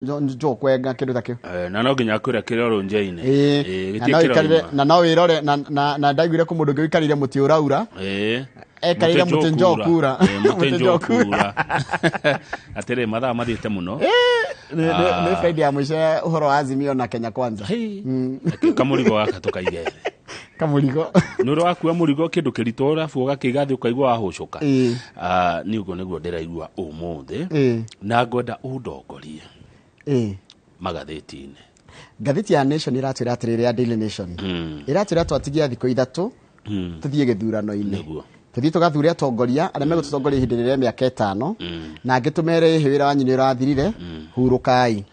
Njũkwenga kĩndũ ta kĩu. Na no nginya akwĩra kĩrĩa ũrũnje-inĩ. Ĩĩ, na gĩtirĩ no ũikarĩre kĩroima. Na no wĩrore na ndaiguire kũ mũndũ ũngĩ ũikarĩire mũtĩ ũraura. Ekarĩire mũtĩ njokura. Mũtĩ Mũtĩ njokura. Atĩrĩ, mathaa mathiĩte mũno. Nĩ Friday ya mũico ya ũhoro wa Azimio na Kenya Kwanza. Hei, reke kamũrigo gaka tũkaige thĩ. Kamũrigo. Nĩ ũrĩ wakua mũrigo, kĩndũ kĩritũ, ũrabu ũgakĩiga thĩ, ũkaigua wahũcũka. Ah, nĩ ũguo nĩguo ndĩraigua ũmũthĩ. Na ngwenda ũndongorie magathĩti-inĩ. Ngathĩti ya Nation ĩratwĩra atĩrĩrĩ, ya Daily Nation ĩratwĩra twatigia thikũ 3 tũthiĩ gĩthurano-inĩ. Tũthiĩ tũgathure atongoria arĩa megũtũtongoria ihinda rĩrĩa mĩaka 5, na angĩ tũmere ĩhĩ, wĩra wanyu nĩ ũrathirire, hurũkai.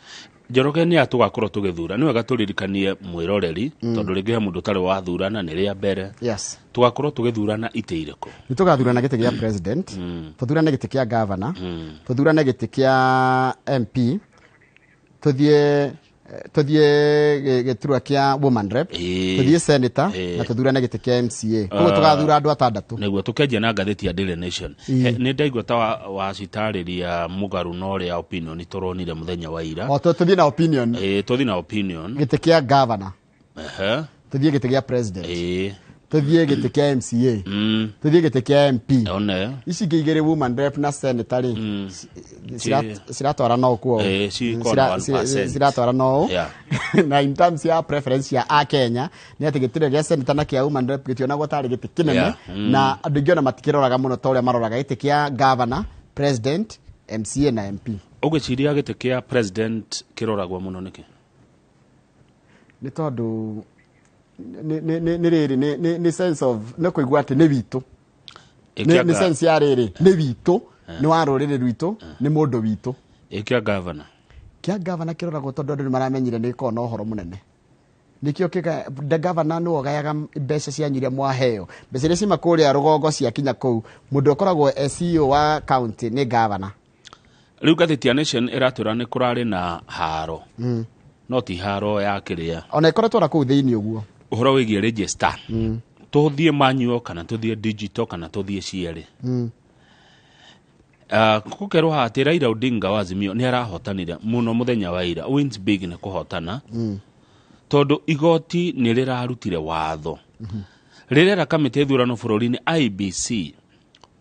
Njoroge, nĩ a tũgakorwo tũgĩthura? Nĩ wega tũririkanie mwĩroreri, tondũ rĩngĩ he mũndũ ũtarĩ wathurana, nĩ rĩa mbere. Tũgakorwo tũgĩthurana itĩ irĩkũ? Nĩ tũgathurana gĩtĩ gĩa president, tũthurane gĩtĩ kĩa governor, tũthurane gĩtĩ kĩa MP, tũthiĩ gĩturwa kĩa woman rep, tũthiĩ senator, na tũthurane gĩtĩ kĩa MCA. Koguo tũgathura andũ atandatũ. Nĩguo tũkĩanjia na ngathĩti ya Daily Nation. Nĩ ndaigua ta wacitarĩria mũgarũ na ũrĩa Opinion tũronire mũthenya wa ira. O tũthiĩ na Opinion. Tũthiĩ na Opinion. Gĩtĩ kĩa governor, tũthiĩ gĩtĩ gĩa president, tũthiĩ gĩtĩ kĩa MCA, tũthiĩ gĩtĩ kĩa MP. One. Ici ingĩ igĩrĩ, woman rep na senator rĩ, ciratwara no kuo. Cikorwo na 1%. Ciratwara no. Na in terms ya preference ya akenya nĩ atĩ gĩtĩ gĩa senator na kĩa woman rep gĩtionagwo tarĩ gĩtĩ kĩnene. Na andũ aingĩ ona matikĩroraga mũno ta ũrĩa maroraga gĩtĩ kĩa governor, president, MCA na MP. Ũgĩciria gĩtĩ kĩa president kĩroragwo mũno nĩkĩ? Nĩ tondũ nĩ rĩrĩ, nĩ sense of nĩ kũigua atĩ nĩ witũ. Nĩ sense ya rĩrĩ, nĩ witũ, nĩ wa rũrĩrĩ rwitũ, nĩ mũndũ witũ. Ĩ kĩa governor? Kĩa governor kĩroragwo tondũ andũ nĩ maramenyire nĩ gĩkoragwo na ũhoro mũnene. Nĩkĩo kĩga the governor nĩwe ũgayaga mbeca cianyu iria mwaheo, mbeca iria ciuma kũrĩa rũgongo ciakinya kũu, mũndũ ũkoragwo e CEO wa county nĩ governor. Rĩu ngathĩti ya Nation ĩratwĩra nĩ kũrarĩ na haro, no ti haro ya kĩrĩa. Ona ĩkoretwo na kũu thĩinĩ ũguo. Ũhoro wĩgiĩ register, tũthiĩ manual kana tũthiĩ digital kana tũthiĩ cierĩ. Gũkerwo haha atĩ Raila Odinga wa Azimio nĩ arahotanire mũno mũthenya wa ira, wins big, nĩ kũhotana, tondũ igoti nĩ rĩrarutire watho rĩrera kamĩtĩ ya ithurano bũrũri-inĩ IEBC,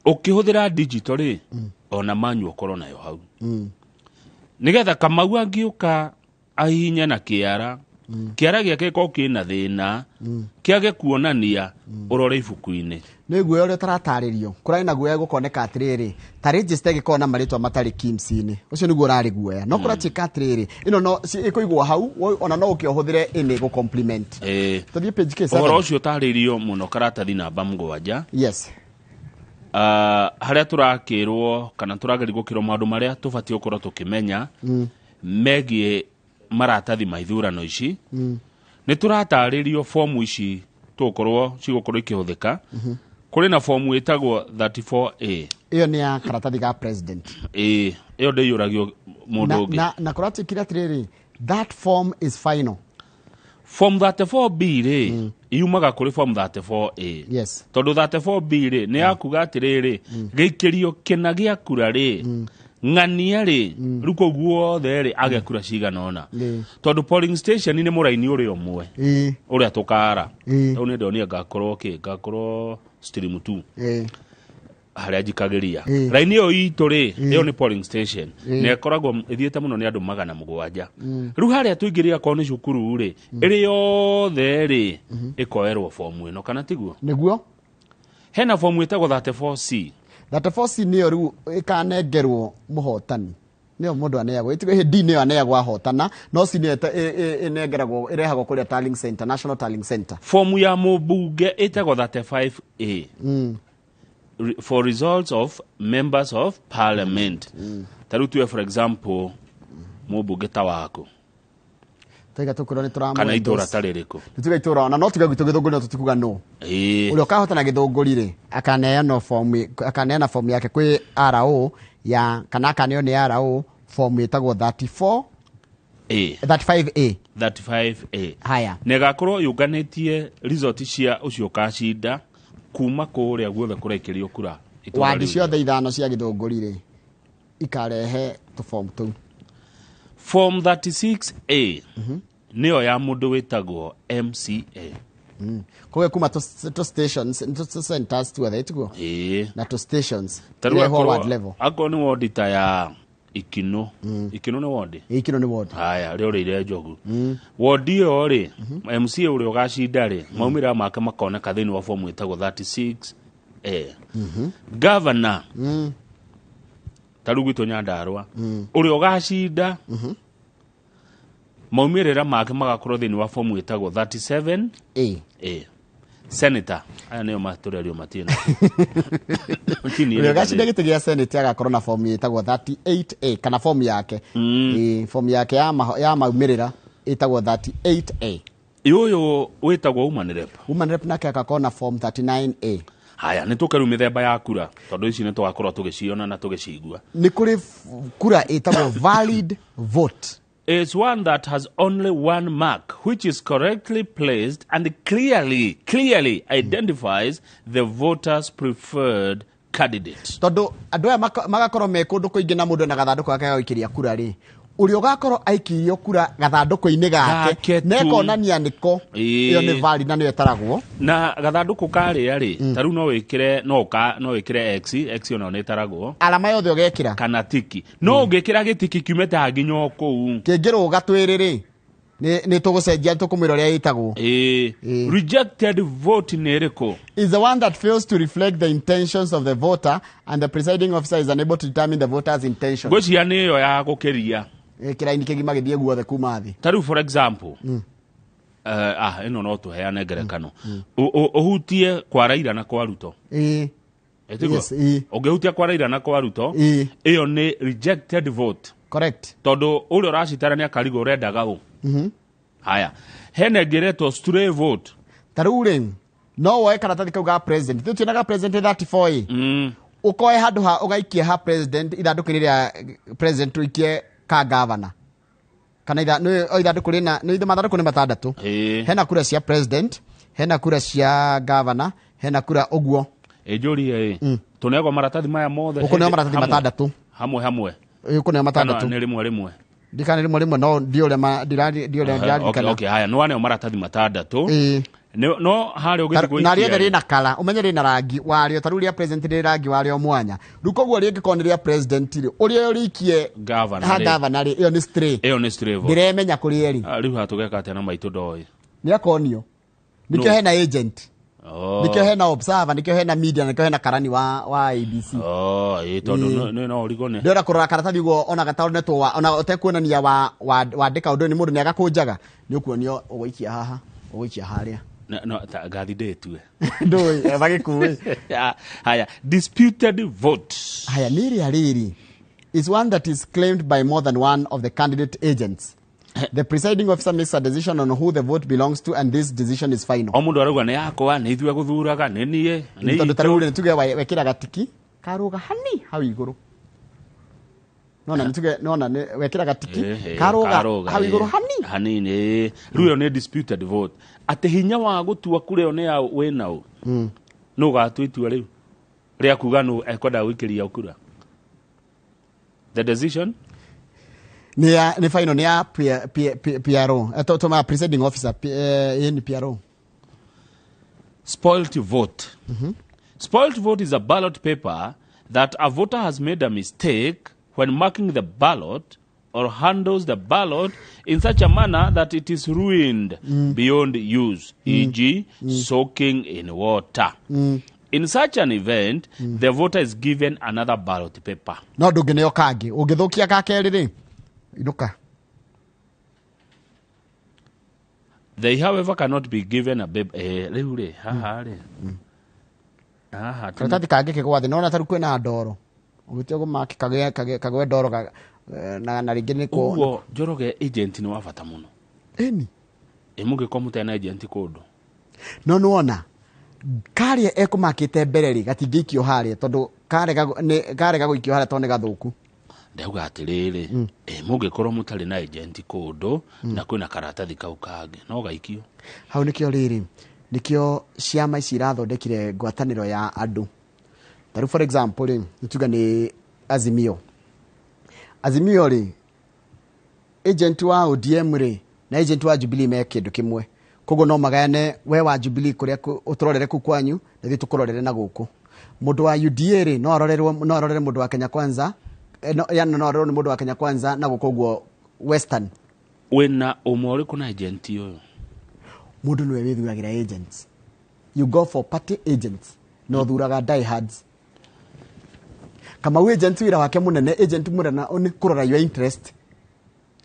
ũkĩhũthĩra digital rĩ, ona manual ũkorwo nayo hau, nĩgetha Kamau angĩũka ahihinye na kĩara, kĩara gĩake gĩkorwo kĩna thĩna, kĩage kuonania ũrore ibuku-inĩ. Nĩ guoya ũrĩa ũtaratarĩrio, kũrarĩ na guoya gũkoneka atĩrĩrĩ, ta register ĩgĩkorwo na marĩtwa matarĩ KIEMS-inĩ, ũcio nĩguo ũrarĩ guoya, no kũratuĩka atĩrĩrĩ, ĩno no ĩkũigwo hau, ona no ũke ũhũthĩre ĩnĩ gũ complement. Tũthiĩ page K7. Ũhoro ũcio ũtarĩirio mũno karatathi namba 7. Harĩa tũrakĩrwo kana tũrageria gũkĩrwo maũndũ marĩa tũbatiĩ gũkorwo tũkĩmenya megiĩ maratathi ma ithurano ici. Nĩ tũratarĩrio fomu ici tũgũkorwo cigũkorwo ikĩhũthĩka. Kũrĩ na fomu ĩtagwo 34A. Ĩyo nĩ ya karatathi ga president. Ĩĩ, ĩyo ndĩiyũragio mũndũ ũngĩ. Na kũratuĩkire atĩrĩrĩ, that form is final. Form 34B rĩ, yumaga kũrĩ form 34A. Tondũ 34B rĩ, nĩ yakuga atĩrĩrĩ, gĩikĩrio kĩna gĩa kura rĩ, ng'ania rĩ, rĩu kũu guothe rĩ, age kura cigana ũna. Tondũ polling station nĩ mũraini ũrĩa ũmwe ũrĩa tũkara. Rĩu nĩ ndonire ngakorwo kĩ, ngakorwo stream 2 harĩa njikagĩria. Raini ĩyo itũ rĩ, ĩyo nĩ polling station na ĩkoragwo ĩthiĩte mũno nĩ andũ 700. Rĩu harĩa tũingĩrĩra korwo nĩ cukuru rĩ, ĩrĩ yothe rĩ, ĩkoerwo fomu ĩno, kana tiguo? Nĩguo. Hena fomu ĩtagwo 34C. 34C nĩyo rĩu ĩkanengerwo mũhotani, nĩyo mũndũ aneagwo, ĩtigo D nĩyo aneagwo ahotana, no C nĩyo ĩnengeragwo, ĩrehagwo kũrĩa tallying center, National Tallying Center. Fomu ya mũmbunge ĩtagwo 35A, for results of members of parliament. Ta rĩu tuwe, for example, mũmbunge ta waku Taiga tũkwĩrwo nĩ tũramũ kana itũra ta rĩrĩkũ? Nĩtuga itũra, ona no tuge gwitũ Gĩthũngũri, no tũtikuga no. Ũrĩa ũkahotana Gĩthũngũri rĩ, akaneanwo form, akaneana form yake kwĩ RO ya, kana akaneo nĩ RO form ĩtagwo 34 A. 35A. 35A. Haya. Na ĩgakorwo yũnganĩtie result cia ũcio ũkacinda kuma kũrĩa guothe kũraikĩrio kura itũra Wandi rĩu. ciothe ithano cia Gĩthũngũri rĩ, ikarehe tũbomu tũu. Form 36A nĩyo ya mũndũ wĩtagwo MCA. Koguo kuma tũ stations, tũ centers tuothe, tiguo? Ĩĩ. Na tũ stations Ta rĩu irehwo akorwo- ward level. Akorwo nĩ wondi ta ya Ikino. Ikino nĩ wondi. Ikino nĩ ward. Haya, rĩo rĩire njogu. Wondi ĩyo rĩ, MCA ũrĩa ũgacinda rĩ, maumĩrĩra make makoneka thĩinĩ wa fomu ĩtagwo 36A. Governor, ta rĩu gwitũ Nyandarũa, ũrĩa ũgacinda, maumĩrĩra make magakorwo thĩinĩ wa fomu ĩtagwo 37 A. A. Senator, aya nĩo matũrerio matirĩ na. Tini Ũrĩa ũgacinda gĩtĩ gĩa senate agakorwo na fomu ĩtagwo 38A kana fomu yake. Ĩĩ, fomu yake ya maumĩrĩra ĩtagwo 38A. Ũyũ wĩtagwo woman rep. Woman rep nake agakorwo na form 39A. Haya, nĩ tũke rĩu mĩthemba ya kura, tondũ ici nĩ tũgakorwo tũgĩciona na tũgĩcigua. Nĩ kũrĩ kura ĩtagwo valid vote. Is one that has only one mark, which is correctly placed and clearly identifies the voter's preferred candidate. Tondũ andũ aya magakorwo me kũndũ kũingĩ na mũndũ na gathandũkũ gake ga gũikĩria kura rĩ, ũrĩa ũgakorwo aikĩrio kura gathandũkũ-inĩ gake, Gake tu. na ĩkonania nĩko, Ĩĩ. ĩyo nĩ valid na nĩyo ĩtaragwo. Na gathandũkũ karĩa rĩ, ta rĩu no wĩkĩre, no ũka, no wĩkĩre X, X onayo nĩ ĩtaragwo. Alama yothe ũgekĩra. Kana tiki. No ũngĩkĩra gĩtiki kiumĩte haha nginya o kũu. Kĩngĩrũga twĩrĩ rĩ, nĩ tũgũcenjia, tũkũmwĩra ũrĩa ĩtagwo. Ĩĩ. Ĩĩ. Rejected vote nĩ ĩrĩkũ? Is the one that fails to reflect the intentions of the voter and the presiding officer is unable to determine the voter's intention. Ngwĩciria nĩ ĩyo ya gũkĩria. Ĩ, kĩraini kĩgima gĩthiĩ guothe kuma thĩ. Ta rĩu for example, ĩno no tũheane ngerekano. Ũhutie kwa Raila na kwa Ruto. Ĩĩ. Ĩtiguo? Yes, ĩĩ. Ũngĩhutia kwa Raila na kwa Ruto, Ĩĩ. ĩyo nĩ rejected vote. Correct. Tondũ ũrĩa ũracitara nĩ akarigwo ũrendaga ũ. Haya, hena ĩngĩ ĩretwo stray vote. Ta rĩu rĩ, no woe karatathi kau ga president. Ithuĩ tuonaga president 34A. Ũkoe handũ ha ũgaikie ha president ithandũkũ-inĩ rĩa president ũikie ka governor. Kana nĩ, o ithandũkũ rĩna, nĩ ithe mathandũkũ nĩ matandatũ. Ĩĩ. Hena kura cia president, hena kura cia governor, hena kura ũguo. Ĩ, njũrie ĩ. Tũneagwo maratathi maya mothe Ũkũneo hĩndĩ- maratathi hamwe. matandatũ. Hamwe, hamwe. Ĩ, ũkũneo Kana matandatũ. nĩ rĩmwe, rĩmwe. Ndikana rĩmwe, rĩmwe, no ndiũrĩa ma-, ndira-, ndiũrĩa ndiraririkana. Okay, okay, haya, nĩ waneo maratathi matandatũ. Ĩĩ. Nĩ, no harĩa ũgĩthiĩ Na gũikia rĩothe rĩ. rĩna kala, ũmenye rĩna rangi warĩo, ta rĩu rĩa president rĩ rangi warĩo mwanya. Rĩu koguo rĩngĩkorwo nĩ rĩa president rĩ, ũrĩa ũrĩikie Governor ha rĩ. governor rĩ, ĩyo nĩ stray. Ĩyo nĩ stray vote. Ndĩremenya kũrĩ ĩrĩ. Rĩu haha tũgeka atĩa na maitũ ndoĩ? Nĩ akonio. Nĩkĩo No. hena agent. Nĩkĩo hena observer, nĩkĩo hena media, nĩkĩo hena karani wa ABC. Oh, ĩĩ, tondũ Ĩĩ. no ũrigwo nĩ. Ndĩrona kũrora karatathi ũguo ona gataonetwo wa, ona ũtekuonania wandĩka ũndũ nĩ mũndũ nĩ agakũnjaga. Nĩ ũkuonio ũgũikia haha, ũgũikia harĩa. Na, no, ta, ngathi ndĩtue. Ndũĩ, magĩkuĩ. Haya, disputed vote. Haya, nĩ ĩrĩa rĩrĩ is one that is claimed by more than one of the candidate agents. The presiding officer makes a decision on who the vote belongs to, and this decision is final. O mũndũ arauga nĩ yakwa, nĩ ithuĩ gũthuraga, nĩ niĩ, nĩ Tondũ ta itũ. rĩu rĩ, tuge wekĩra gatiki, karũga hani hau igũrũ. Nona, nĩ tuge, nona, nĩ wekĩra gatiki, karũga Karũga, hau igũrũ hani. Hanini, Rĩu ĩyo nĩ disputed vote. Atĩ hinya wa gũtua kura ĩyo nĩ ya wĩna ũ. Nũ ũgatua itua rĩu? Rĩa kuga nũ ekwenda gũikĩria kura. The decision? Nĩ ya, nĩ final, nĩ ya P, P, P, PRO. To ma presiding officer, P, ni PRO. Spoilt vote. Spoilt vote is a ballot paper that a voter has made a mistake when marking the ballot or handles the ballot in such a manner that it is ruined beyond use, for example, soaking in water. In such an event, the voter is given another ballot paper. No ndũngĩneo kangĩ. Ũngĩthũkia ka kerĩ rĩ, inũka. They, however, cannot be given a babe. Rĩu rĩ, haha rĩ. Haha, Karatathi kangĩ kĩgwa thĩ, nona ta rĩu kwĩna ndoro. Ũgĩtua gũmaki kagwe ndoro na rĩngĩ nĩ kũ- Ũguo Njoroge agent nĩ wa bata mũno. Ĩni. Ĩ mũngĩkorwo mũtarĩ na agent kũndũ. No nĩwona, karĩa ekũmakĩte mbere rĩ, gatingĩikio harĩa, tondũ karega gũikio harĩa tondũ nĩ gathũku. Ndauga atĩrĩrĩ, mũngĩkorwo mũtarĩ na agent kũndũ, na kwĩna karatathi kau kangĩ, no gaikio. Hau nĩkĩo rĩrĩ, nĩkĩo ciama ici irathondekire ngwatanĩro ya andũ. Ta rĩu for example rĩ, nĩ tuge nĩ Azimio. Azimio rĩ, Agent wa ODM rĩ na agent wa Jubilee me kĩndũ kĩmwe, koguo no magayane we wa Jubilee kũrĩa ũtũrorere kũu kwanyu na ithuĩ tũkũrorere na gũkũ. Mũndũ wa UDA rĩ no arorerwo, no arorere mũndũ wa Kenya Kwanza, no, yani no arorerwo nĩ mũndũ wa Kenya Kwanza na gũkũ ũguo Western. Wĩna ũma ũrĩkũ na agent ũyũ? Mũndũ nĩwe wĩthuragĩra agents. You go for party agents na ũthuraga diehards. Kamau agent wĩra wake mũnene, agent mũnene nĩ kũrora your interest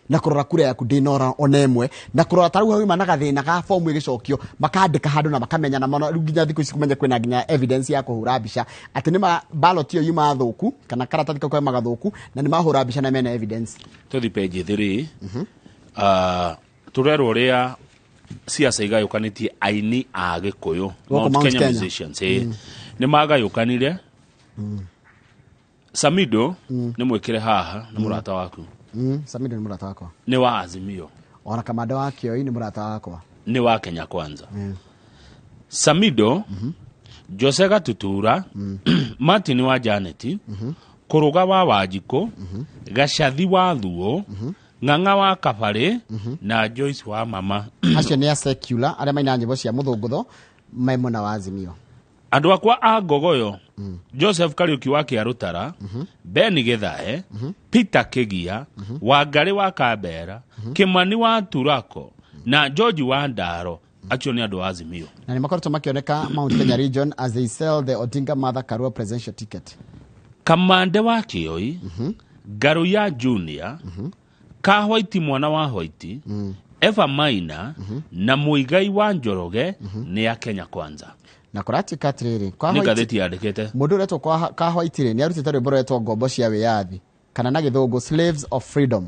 na kũrora kura yaku ndĩnora ona ĩmwe, na kũrora ta rĩu hauma na gathĩna ga fomu ĩgĩcokio, makandĩka handũ na makamenya na mono rĩu nginya thikũ ici kũmenya kwĩna nginya evidence ya kũhũra mbica atĩ nĩ ma ballot ĩyo yuma thũku kana karatathi kau kauma gathũku, na nĩ mahũra mbica na mena evidence. Tũthi page 3. Tũrerwo ũrĩa siasa igayũkanĩtie aini a Gĩkũyũ, Gũkũ Mount Kenya Kenya. musicians, nĩ magayũkanire. Samido nĩ mwĩkĩre haha, nĩ mũrata waku. Samido nĩ mũrata wakwa. Nĩ wa Azimio. Ona Kamanda wa Kĩoi nĩ mũrata wakwa. Nĩ wa Kenya Kwanza. Samido, Jose Gatutura, Martin wa Janet, Kũrũga wa Wanjikũ, Gacathi wa Thuo, Ng'ang'a wa Kabarĩ na Joyce wa Mama. Acio nĩ a secular arĩa mainaga nyĩmbo cia mũthũngũtho me mwena wa Azimio. Andũ akwa a Ngogoyo, Joseph Kariuki wa Kĩarũtara, Ben Githae, Peter Kĩgia, Wangarĩ wa Kambera, Kĩmani wa Turako na George wa Ndaro, acio nĩ andũ a Azimio. Na nĩ makoretwo makĩoneka Mount Kenya region as they sell the Odinga Martha Karua presidential ticket. Kamande wa Kĩoi, Ngaruiya Junior, Ka White mwana wa White, Eva Maina na Muigai wa Njoroge nĩ a Kenya Kwanza. Na kũratuĩka atĩrĩrĩ, kwa Nĩ White- ngathĩti yandĩkĩte. Mũndũ ũretwo kwa White rĩ nĩ arutĩte rwĩmbo rwetwo Ngombo cia Wĩyathi kana na gĩthũngũ Slaves of Freedom,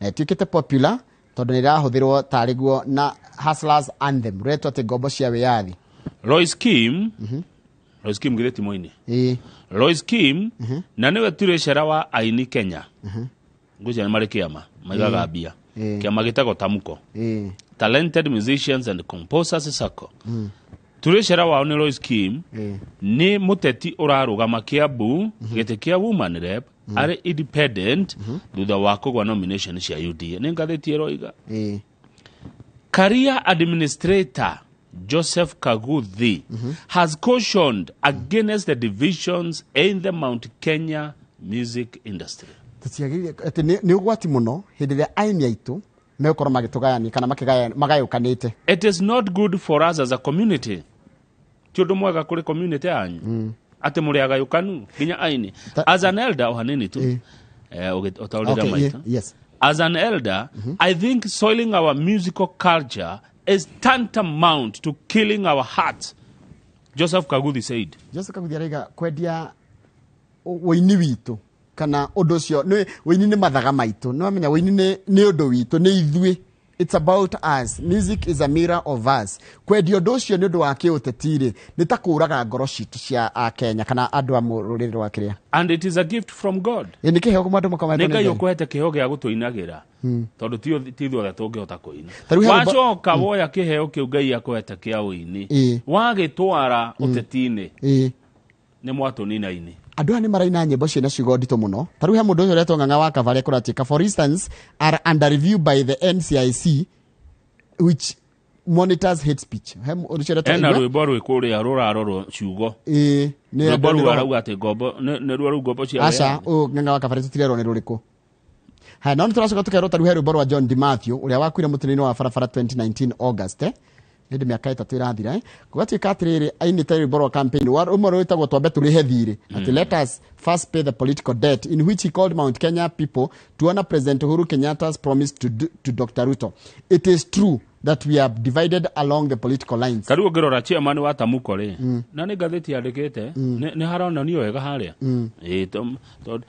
na ĩtuĩkĩte popular tondũ nĩ ĩrahũthĩrwo tarĩ guo na Hustlers Anthem, rwetwo atĩ Ngombo cia Wĩyathi. Royce Kim, Royce Kim githĩ ti mũini? Ĩĩ. Royce Kim na nĩwe turecera wa aini Kenya. Ngwĩciria nĩ marĩ kĩama maigaga mbia. Kĩama gĩtagwo Tamko. Talented Musicians and Composers Sacco. Turecera wao nĩ Royce Kim. Nĩ mũteti ũrarũgama Kiambu gĩtĩ kĩa woman rep arĩ independent thutha wa kũgwa nomination cia UDA. Nĩ ngathĩti ĩroiga. Career administrator Joseph Kaguthi has cautioned against the divisions in the Mount Kenya music industry. Tũtiagĩrĩire atĩ nĩ ũgwati mũno hĩndĩ ĩrĩa aini aitũ megũkorwo magĩtũgayania kana magayũkanĩte. It is not good for us as a community. Ti ũndũ mwega kũrĩ community yanyu atĩ mũrĩ agayũkanu nginya aini. As an elder, o hanini tu, ũtaũrĩra Okay, maitũ. yes. As an elder, I think soiling our musical culture is tantamount to killing our hearts, Joseph Kaguthi said. Joseph Kaguthi araiga kwendia ũini witũ kana ũndũ ũcio nĩ ũini nĩ mathaga maitũ. Nĩ wamenya ũini nĩ ũndũ witũ, nĩ ithuĩ. It's about us. Music is a mirror of us. Kwendia ũndũ ũcio nĩ ũndũ wa kĩũteti rĩ, nĩ ta kũũraga ngoro citũ cia a Kenya kana andũ a rũrĩrĩ rwa kĩrĩa. And it is a gift from God. Ĩ, nĩ kĩheo kuma andũ makometwo Nĩ nĩ Ngai Ngai. ũkũhete kĩheo gĩa gũtũinagĩra. Tondũ ti ithuothe tũngĩhota kũina. Ta rĩu he rwĩmbo- Wacoka woya kĩheo kĩu Ngai akũhete kĩa ũini, wagĩtwara ũteti-inĩ, nĩ mwatũnina-inĩ. Andũ aya nĩ maraina nyĩmbo ciĩna ciugo nditũ mũno. Ta rĩu he mũndũ ũcio ũretwo Ng'ang'a wa Kabarĩ kũratuĩka, for instance, are under review by the NCIC which monitors hate speech. He mũndũ ũcio ũretwo Ena Igwe? rwĩmbo rwĩ kũrĩa rũrarorwo ciugo. Ĩĩ, nĩ Rwĩmbo andũ rũu nĩ arauga atĩ ngombo, nĩ ruo rũu ngombo cia Aca, wĩyathi. ũyũ Ng'ang'a wa Kabarĩ tũtirerwo nĩ rũrĩkũ. Haya, no nĩ tũracoka tũkerwo ta rĩu he rwĩmbo rwa John DiMathew ũrĩa wakuire mũtino-inĩ wa barabara 2019 August, Hĩndĩ mĩaka 3 ĩrathira, Gũgatuĩka atĩrĩrĩ, ainĩte rwĩmbo rwa campaign, rũmwe rwĩtagwo Twambe Tũrĩhe Thirĩ, atĩ let us first pay the political debt, in which he called Mount Kenya people to honor President Uhuru Kenyatta's promise to Dr. Ruto. It is true that we are divided along the political lines. Ta rĩu ũngĩrora chairman wa Tamuko rĩ, na nĩ ngathĩti yandĩkĩte, nĩ haronanio wega harĩa. Ĩĩ,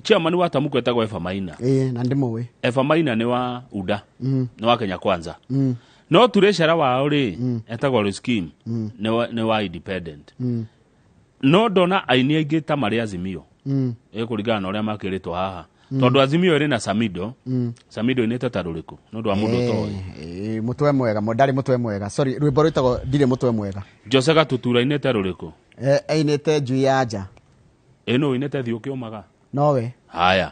chairman wa Tamuko etagwo Eva Maina. Ĩĩ, na ndĩmũĩ. Eva Maina nĩ wa UDA, nĩ wa Kenya Kwanza. No turecera wao rĩ, etagwo Royce Kim, nĩ wa independent. No ndona aini aingĩ ta marĩ Azimio. Ĩ kũringana na ũrĩa makĩrĩtwo haha. Tondũ Azimio ĩrĩ na Samido. Samido inĩte ta rũrĩkũ? Nĩ ũndũ wa mũndũ ũtoĩ. Mũtwe mwega, ndarĩ mũtwe mwega. Sorry, rwĩmbo rwĩtagwo Ndirĩ Mũtwe Mwega. Jose Gatutura inĩte rũrĩkũ? Ainĩte Njui ya Nja. Ĩ nũ inĩte Thiĩ Ũkĩũmaga? Nowe. Haya.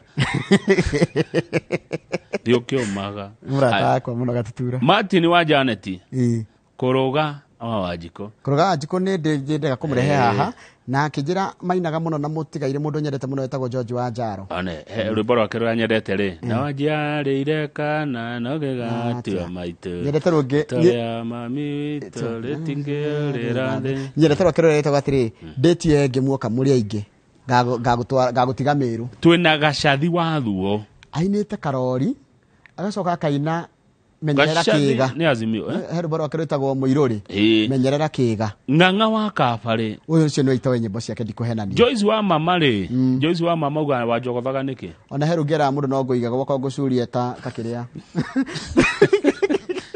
Thiĩ ũkĩũmaga. Mũrata wakwa mũno Gatutura. Martin wa Janet. Ĩĩ. Kũrũga wa Wanjikũ. Kũrũga Wanjikũ nĩ ndĩndendaga kũmũrehe haha na akĩnjĩra mainaga mũno na mũtigaire mũndũ nyendete mũno wetagwo George wa Njaro. One, he rwĩmbo rwake rũrĩa nyendete rĩ. No njiarĩire kana no gĩgatua maitũ. Nyendete rũngĩ. Tũrĩa mami witũ rĩtingĩũrĩra thĩ. Nyendete rwake rũrĩa rwĩtagwo atĩrĩ, ndĩti ĩyo ĩngĩ muoka mũrĩ aingĩ ngagũtiga Mĩrũ. Twĩna Gacathi wa Thuo. Ainĩte Karori agacoka akaina Menyerera Gacathi Kĩga. nĩ Azimio, eh? He rwĩmbo rwake rwĩtagwo Mũirũrĩ. Ĩĩ. Menyerera Kĩga. Ng'ang'a wa Kabarĩ. Ũyũ ũcio nĩ waitoe nyĩmbo ciake ndikũhenania. Joyce wa mama rĩ. Joyce wa mama uga wanjogothaga nĩkĩ? Ona he rũngĩ eraga mũndũ no ngũiga gwakwa ngũcurie ta kĩrĩa.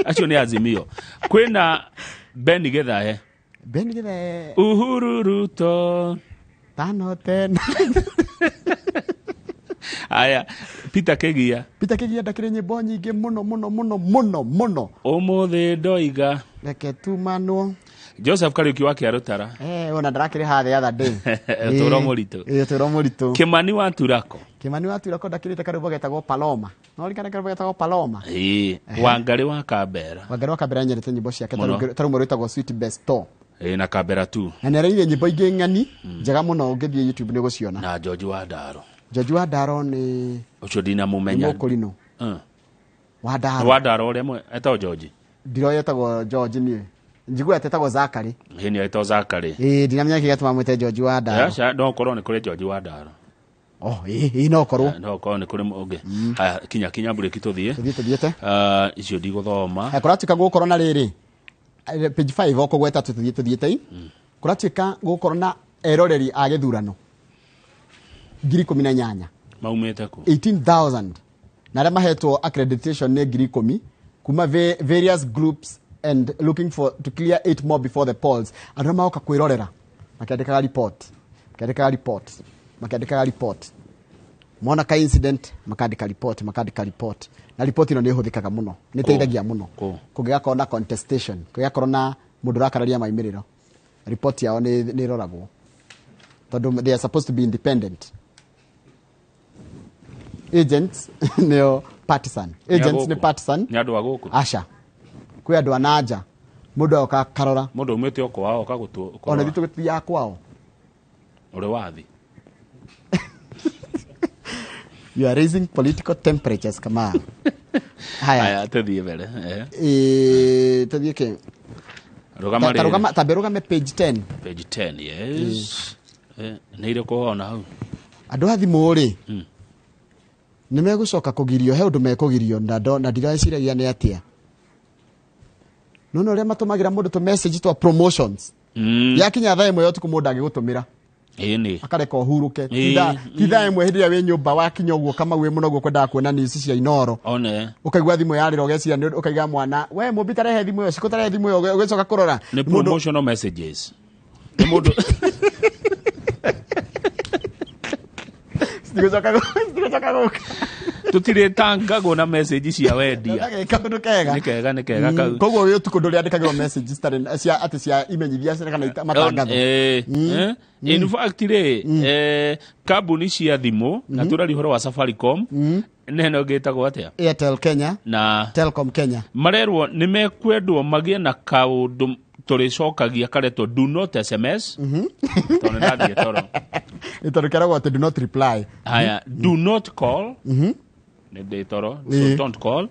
Acio nĩ Azimio. Kwĩna Ben Githae. Ben Githae. Uhuru Ruto. Tano tena. Aya, Peter Kigia. Peter Kigia ndakĩrĩ nyĩmbo nyingĩ mũno mũno mũno mũno mũno. Ũmũthĩ ndoiga. Reke tumanwo. Joseph Kariuki wa Kĩarũtara. Ona ndarakĩrĩ haha the other day. Ũtũũro mũritũ. Ũtũũro mũritũ. Kimani wa Turako. Kimani wa Turako ndakĩrĩte karwĩmbo getagwo Paloma. No ririkane karwĩmbo getagwo Paloma. Ĩĩ, Wangarĩ wa Kambera. Wangarĩ wa Kambera nyendete nyĩmbo ciake ta rũmwe rwĩtagwo Sweet Besto. Ĩĩ, na Kambera tu. Na nĩaraire nyĩmbo ingĩ ng'ani njega mũno ũngĩthiĩ YouTube nĩ ũgũciona. Na George wa Ndaro. George wa Ndaro nĩ ũcio ndinamũmenya. Nĩ mũkũrinũ. Wa Ndaro. Wa Ndaro ũrĩa etagwo George. Ndiroĩ etagwo George niĩ. Njiguaga atĩ etagwo Zachary. Ĩĩ, nĩ etagwo Zachary. Ĩĩ, ndinamenya kĩrĩa gĩatũma mwĩte George wa Ndaro. Aca, no ũkorwo nĩ kũrĩ George wa Ndaro. Oh, ĩĩ, ĩĩ, no ũkorwo. No ũkorwo nĩ kũrĩ ũngĩ. Haya, kinya, kinya mburĩki tũthiĩ. Tũthiĩ, tũthiĩte. Icio ndigũthoma. Haya, kũratuĩka gũgũkorwo na rĩrĩ. Page 5 o kũgweta tũthiĩ, tũthiĩte. Kũratuĩka gũgũkorwo na eroreri a gĩthurano ngiri ikũmi na inyanya. Maumĩte kũ? 18,000. Na arĩa mahetwo accreditation nĩ ngiri ikũmi kuma various groups and looking for to clear 8 more before the polls. Andũ arĩa magoka kwĩrorera makĩandĩkaga report, makĩandĩkaga report, makĩandĩkaga report. Mona ka incident makandĩka report, makandĩka report. Na report ĩno nĩ ĩhũthĩkaga mũno, nĩ ĩteithagia mũno. Kũngĩgakorwo na contestation, kũngĩgakorwo na mũndũ ũrakararia maumĩrĩro, report yao nĩ ĩroragwo. Tondũ they are supposed to be independent. Agents nĩo partisan. Nĩ a Agents nĩ gũkũ? partisan. Nĩ andũ a gũkũ? Aca. Kwĩ andũ a nanja. Mũndũ agoka akarora. Mũndũ aumĩte o kwao, oka gũtũ-, Ona ithuĩ tũgĩthiaga kwao. Ũrĩ wathi. You are raising political temperatures, Kamau. Haya. Haya, tũthiĩ mbere. Tũthiĩ kĩ? Rũgama Ta rĩrĩ. rũgama, tambe rũgame page 10. Page 10, yes. Nĩ irĩkũ wona hau? Andũ a thimũ rĩ, nĩ megũcoka kũgirio, he ũndũ mekũgirio, na ndiraciragia nĩ atĩa. No, no, ũrĩa matũmagĩra mũndũ tũ message twa promotions. Yakinya thaa ĩmwe ya ũtukũ mũndũ angĩgũtũmĩra. Ĩĩ, nĩ. Akareka ũhurũke. Ĩĩ. Ti thaa ĩmwe hĩndĩ ĩrĩa wĩ nyũmba wakinya ũguo Kamau wĩ mũno ũguo kwendaga kuona news cia Inooro. One. Ũkaigua thimũ yarĩra ũgeciria nĩ ũndũ, ũkaiga mwana, we mũmbi tarehe thimũ ĩyo, Cikũ tarehe thimũ ĩyo, ũgĩcoka kũrora. Nĩ Mũndũ promotional messages. Nĩ mũndũ Citigũcoka gũka. Tũtirĩtangagwo na message cia wendia. Nĩ kaũndũ kega. Nĩ kega, nĩ kega kau. Koguo wĩ ũtukũ ndũrĩandĩkagĩrwo message citarĩ na, cia atĩ cia imenyithia cia kana matangatho. In fact rĩ, kambuni cia thimũ, na tũraria ũhoro wa Safaricom, nĩ ĩno ĩngĩ ĩtagwo atĩa? Airtel Kenya, na Telcom Kenya. Marerwo nĩ mekwendwo magĩe na kaũndũ tũrĩcokagia karetwo do not SMS. Tondũ nĩ ndathiĩ toro. Nĩ tondũ keragwo atĩ do not reply. Haya, do not call. Nĩ ndĩ toro, so don't call.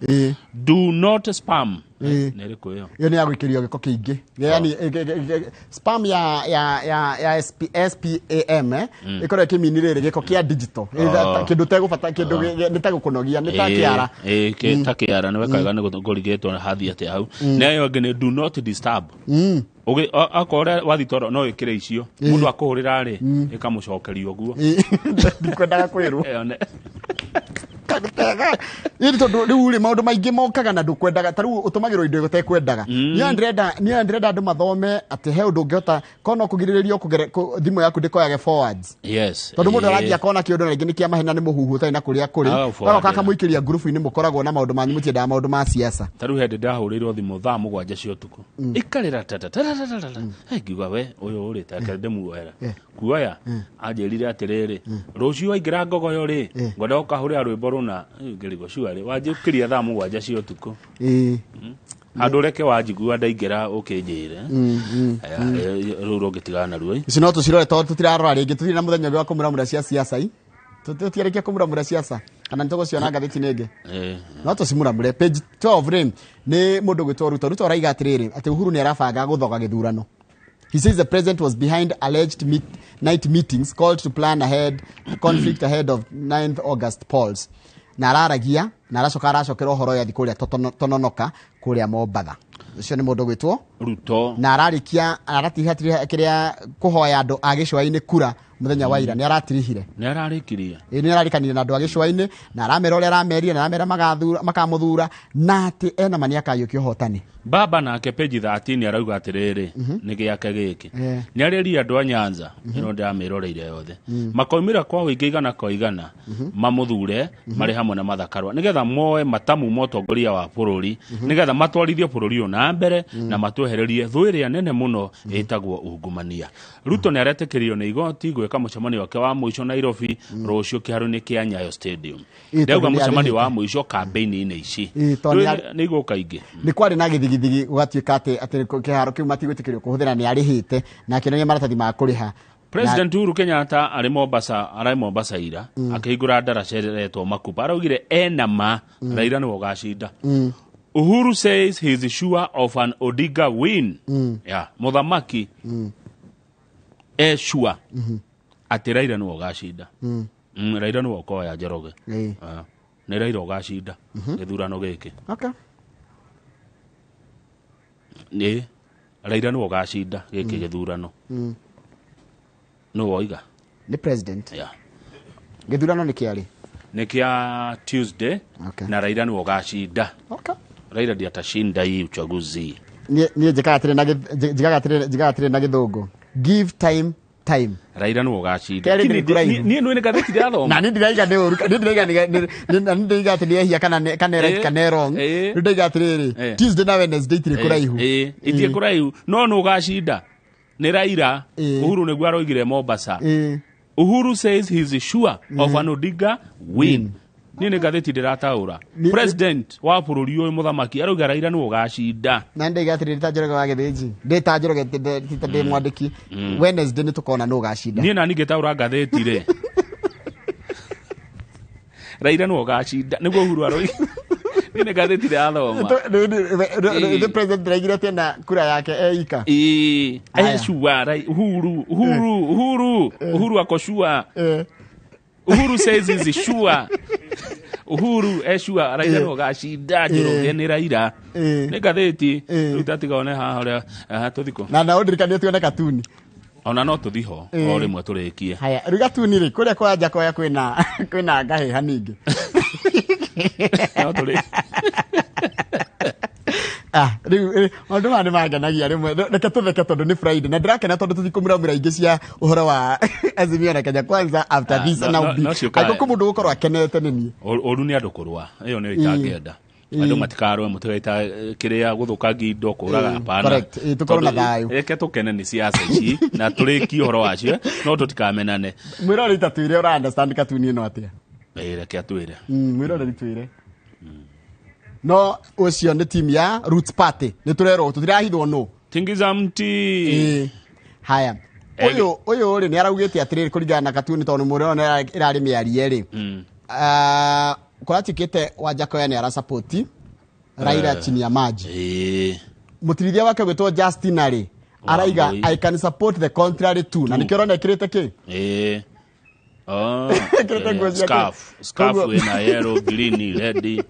Do not spam. Nĩ ĩrĩkũ ĩyo? Ĩyo nĩ ya gũikĩrio gĩko kĩingĩ. Yaani, spam ya SPAM, ĩkoragwo ĩkĩmini rĩrĩ gĩko kĩa digital. Kĩndũ ũtegũbata, kĩndũ nĩ ta gũkũnogia, nĩ ta kĩara. Ta kĩara, nĩ wekaga nĩ kũrigĩtwo hathi atĩa hau. Na ĩyo ĩngĩ nĩ do not disturb. Akorwo ũrĩa wathiĩ toro no ĩkĩre icio. Mũndũ akũhũrĩra rĩ, ĩkamũcokeria ũguo. Ndikwendaga kwĩrwo. Ĩyo nĩ. Ĩni tondũ rĩu rĩ maũndũ maingĩ mokaga na ndũkwendaga, ta rĩu ũtũmagĩrwo indo ũtekwendaga. Niĩ ndĩrenda andũ mathome atĩ he ũndũ ũngĩhota korwo no kũgirĩrĩrio thimũ yaku ndĩkoyage forwards. Tondũ mũndũ arathiĩ akona kĩũndũ na rĩngĩ nĩ kĩa mahena, nĩ mũhuhu ũtarĩ na kũrĩa kũrĩ. Agaforward. Agoka akamũikĩria ngurubu-inĩ mũkoragwo na maũndũ manyu, mũtiendaga maũndũ ma siasa. Ta rĩu hĩndĩ ndahũrĩirwo thimũ thaa 7 cia ũtukũ, ikarĩra tatatatatatatata, ngiuga we ũyũ rĩ take ndĩmuoera kuoya. Anjĩrire atĩrĩrĩ, rũciũ waingĩra ngogoyo rĩ, ngwenda ũkahũrĩra rwĩmbo rũna. Ngĩrigwo cuarĩ wanjũkĩria thaa 7 cia ũtukũ handũ reke wanjigua ndaingĩra ũkĩnjĩre. Aya, rũu rũngĩtigana naruo. Ici no tũcirore tondũ tũtirarora rĩngĩ, tũtirĩ na mũthenya ũngĩ wa kũmuramura cia siasa i. Tũtiarĩkia kũmuramura siasa kana nĩ tũgũciona ngathĩti-inĩ ĩngĩ? No tũcimuramure. Page 12 rĩ, nĩ mũndũ gwĩtwo Ruto. Ruto araiga atĩrĩrĩ, atĩ Uhuru nĩ arabanga gũthoga gĩthurano. He says the president was behind alleged night meetings called to plan ahead conflict ahead of 9th August polls. Na araragia na aracoka aracokera ũhoro ũyũ athi kũrĩa Tononoka kũrĩa Mombatha. Ũcio nĩ mũndũ gwĩtwo Ruto. Na ararĩkia aratiha kĩrĩa kũhoya andũ a gĩcũa-inĩ kura mũthenya wa ira, nĩ aratirihire. Nĩ ararĩkirie. Ĩĩ, nĩ ararĩkanire na andũ a gĩcũa-inĩ na aramera ũrĩa aramerire, na aramera makamũthura na atĩ ena ma nĩ akayũkia ũhotani. Baba nake page 13 arauga atĩrĩrĩ, nĩ gĩake gĩkĩ, nĩ arĩria andũ a Nyanza ĩno ndĩramĩroreire yothe, makoimĩra kwa ũingĩ igana kwa igana mamũthure marĩ hamwe na Martha Karua nĩgetha moe matamu ma ũtongoria wa bũrũri, nĩgetha matwarithie bũrũri ũyũ na mbere na matwehererie thũ ĩrĩa nene mũno ĩtagwo ungumania. Ruto nĩ aretĩkĩrio nĩ igoti gwĩka mũcemanio wake wa mũico Nairobi rũciũ kĩharo-inĩ kĩa Nyayo Stadium. Ĩĩ, Ndauga tondũ nĩ mũcemanio wa arĩhĩte. mũico campaign-inĩ ici. Ĩĩ, tondũ nĩ Nĩ igũka ingĩ. Nĩ kwarĩ na gĩthigithigi gũgatuĩka atĩ kĩharo kĩu matigwĩtĩkĩrio kũhũthĩra, nĩ arĩhĩte na akĩonania maratathi ma kũrĩha. President Uhuru Kenyatta arĩ Mombasa, arĩ Mombasa ira akĩhingũra ndaraca ĩretwo Makupa, araugire ena ma Raila nĩwe ũgacinda. Uhuru says he is sure of an Odinga win. Yeah, mũthamaki e sure atĩ Raila nĩwe ũgacinda. Raila nĩwe ũkoya Njoroge. Ah, nĩ Raila ũgacinda gĩthurano gĩkĩ. Nĩ Raila nĩwe ũgacinda gĩkĩ gĩthurano. Nĩwe woiga. Nĩ president. Yeah. Gĩthurano nĩ kĩarĩ? Nĩ kĩa Tuesday. Na Raila nĩwe ũgacinda. Raila ndiye atashinda hii uchaguzi. Niĩ njĩkaga atĩrĩ na njĩkaga atĩrĩ na gĩthũngũ, give time time. Raila nĩwe ũgacinda. Kerĩ ndĩ kũraihu. Niĩ nĩ ngathĩti ndĩrathoma. Na niĩ ndiraiga nĩ ũru, niĩ ndiraiga na niĩ ndiraiga atĩ nĩ ehia kana right kana wrong. Rĩu ndaiga atĩrĩrĩ, Tuesday na Wednesday itirĩ kũraihu. Itirĩ kũraihu, no nĩ ũgacinda nĩ Raila. Uhuru nĩguo aroigire Mombasa. Uhuru says he is sure of an Odinga win. Niĩ nĩ ngathĩti ndĩrataũra. President wa bũrũri ũyũ mũthamaki arauga Raila nĩwe ũgacinda. Na ndaiga atĩrĩrĩ, ta Njoroge wa Gĩthĩnji, ndĩ ta Njoroge, ti ta ndĩ mwandĩki, Wednesday nĩ tũkona nũ ũgacinda. Niĩ nani ngĩtaũra ngathĩti rĩ, Raila nĩwe ũgacinda, nĩguo Uhuru aroiga. Niĩ nĩ ngathĩti ndĩrathoma. The president ndaigire atĩ ena kura yake eika. Ĩĩ. Aya. Eshua Uhuru, Uhuru, Uhuru, Uhuru ako sure. Uhuru says he's sure. Uhuru eshua Raila nĩwe ũgacinda. Njoroge nĩ Raila. Nĩ ngathĩti. Rĩu tatigone haha ũrĩa tũthikũ. Na ũndirikanie tuone katuni. Ona no tũthi ho o rĩmwe tũrĩkie. Haya, rĩu gatuni rĩ, kũrĩa kwa Njakoya kwĩna ngahĩha ningĩ. No tũrĩ. Ah, rĩu maũndũ maya nĩ mangenagia rĩmwe. Reke tũtheke tondũ nĩ Friday na ndĩrakena tondũ tũtikũmuramura ingĩ cia ũhoro wa Azimio na Kenya Kwanza after Ah, this. no, Na no, ũmbi. no ciũkaga. Angĩkorwo mũndũ gũkorwo akenete nĩ niĩ. Ũru nĩ andũ kũrũa, ĩyo nĩyo itangĩenda. Andũ matikarũe, mũtigaita kĩrĩa gũthũkangia indo, kũraga, hapana. Correct. Tũkorwo na Tondũ, thayũ. Reke tũkene nĩ siasa ici na tũrĩkie ũhoro wacio, no tũtikamenane. Mwĩroreri tatwĩre ũra understand katuni ĩno atĩa. Reke atwĩre. Mwĩroreri twĩre. No ũcio nĩ timu ya Roots Party, nĩ tũrerwo tũtirahithwo nũ. Tingiza mti. Haya, ũyũ rĩ nĩ araugĩte atĩrĩrĩ, kũringana na katuni, tondũ mũrĩo ĩrarĩ mĩarie rĩ, kũratuĩkĩte Wanjakoya nĩ arasapoti Raila chini ya maji. Mũtirithia wake gwĩtwo Justin rĩ araiga, Wambui. "I can support the contrary too." Na nĩkĩo ũrona ĩkĩrĩte kĩ. Oh, Ĩkĩrĩte nguo ciake. Scarf Koguo- ina yellow, green, red.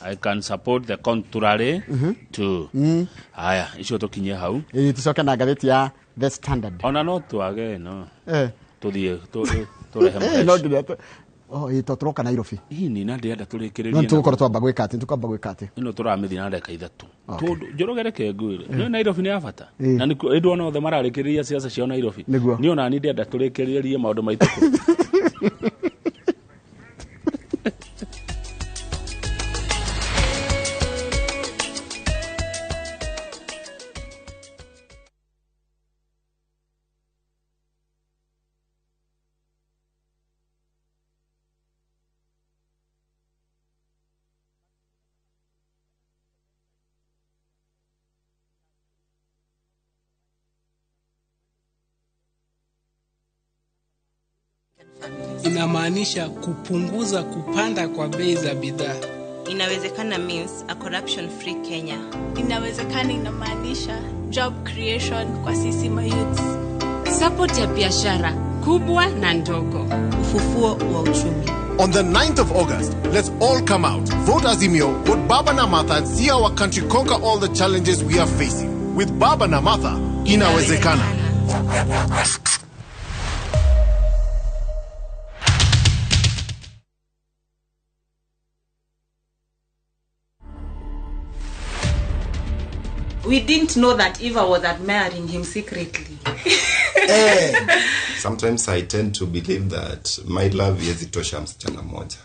"I can support the contrary too." Haya, icio tũkinye hau. Ĩĩ, tũcoke na ngathĩti ya The Standard. Ona no twage no. Tũthiĩ tũrehe No mũhesh. nginya Oh, ĩ to tũroka Nairobi. Ini na ndĩrenda tũrĩkĩrĩrie. No tũgũkorwo twamba gwĩka atĩ, tũkamba gwĩka atĩ. Ĩno tũramĩthiĩ na ndagĩka ithatũ. Okay. Tondũ Njoroge reke ngwĩre, nĩ Nairobi nĩ ya bata. Ĩ. Na nĩkuo ĩndũ ona othe mararĩkĩrĩria siasa ciao Nairobi. Nĩguo. Niĩ ona niĩ ndĩrenda tũrĩkĩrĩrie maũndũ maitũ kũu. Inamaanisha kupunguza kupanda kwa bei za bidhaa. Inawezekana means a corruption free Kenya. Inawezekana inamaanisha job creation kwa sisi mayouths. Support ya biashara kubwa na ndogo. Ufufuo wa uchumi. On the 9th of August, let's all come out, vote Azimio, vote Baba na Martha, and see our country conquer all the challenges we are facing. With Baba na Martha, inawezekana. We didn't know that Eva was admiring him secretly. Sometimes I tend to believe that my love haiwezi tosha msichana moja.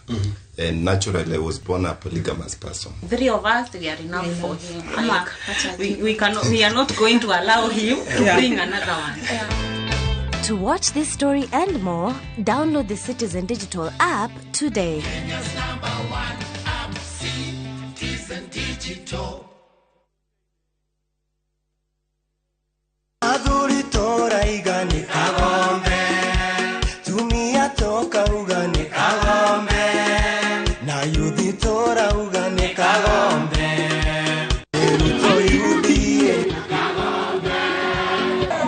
And naturally I was born a polygamous person. Three of us, we are enough for him. Like, we cannot, we are not going to allow him to bring another one. To watch this story and more, download the Citizen Digital app today. Kenya's number one app, Citizen Digital. Athuri toraiga nĩ kagombe, tumia tokauga nĩ kagombe, na yuthi torauga nĩ kagombe, Ruto UDA kagombe.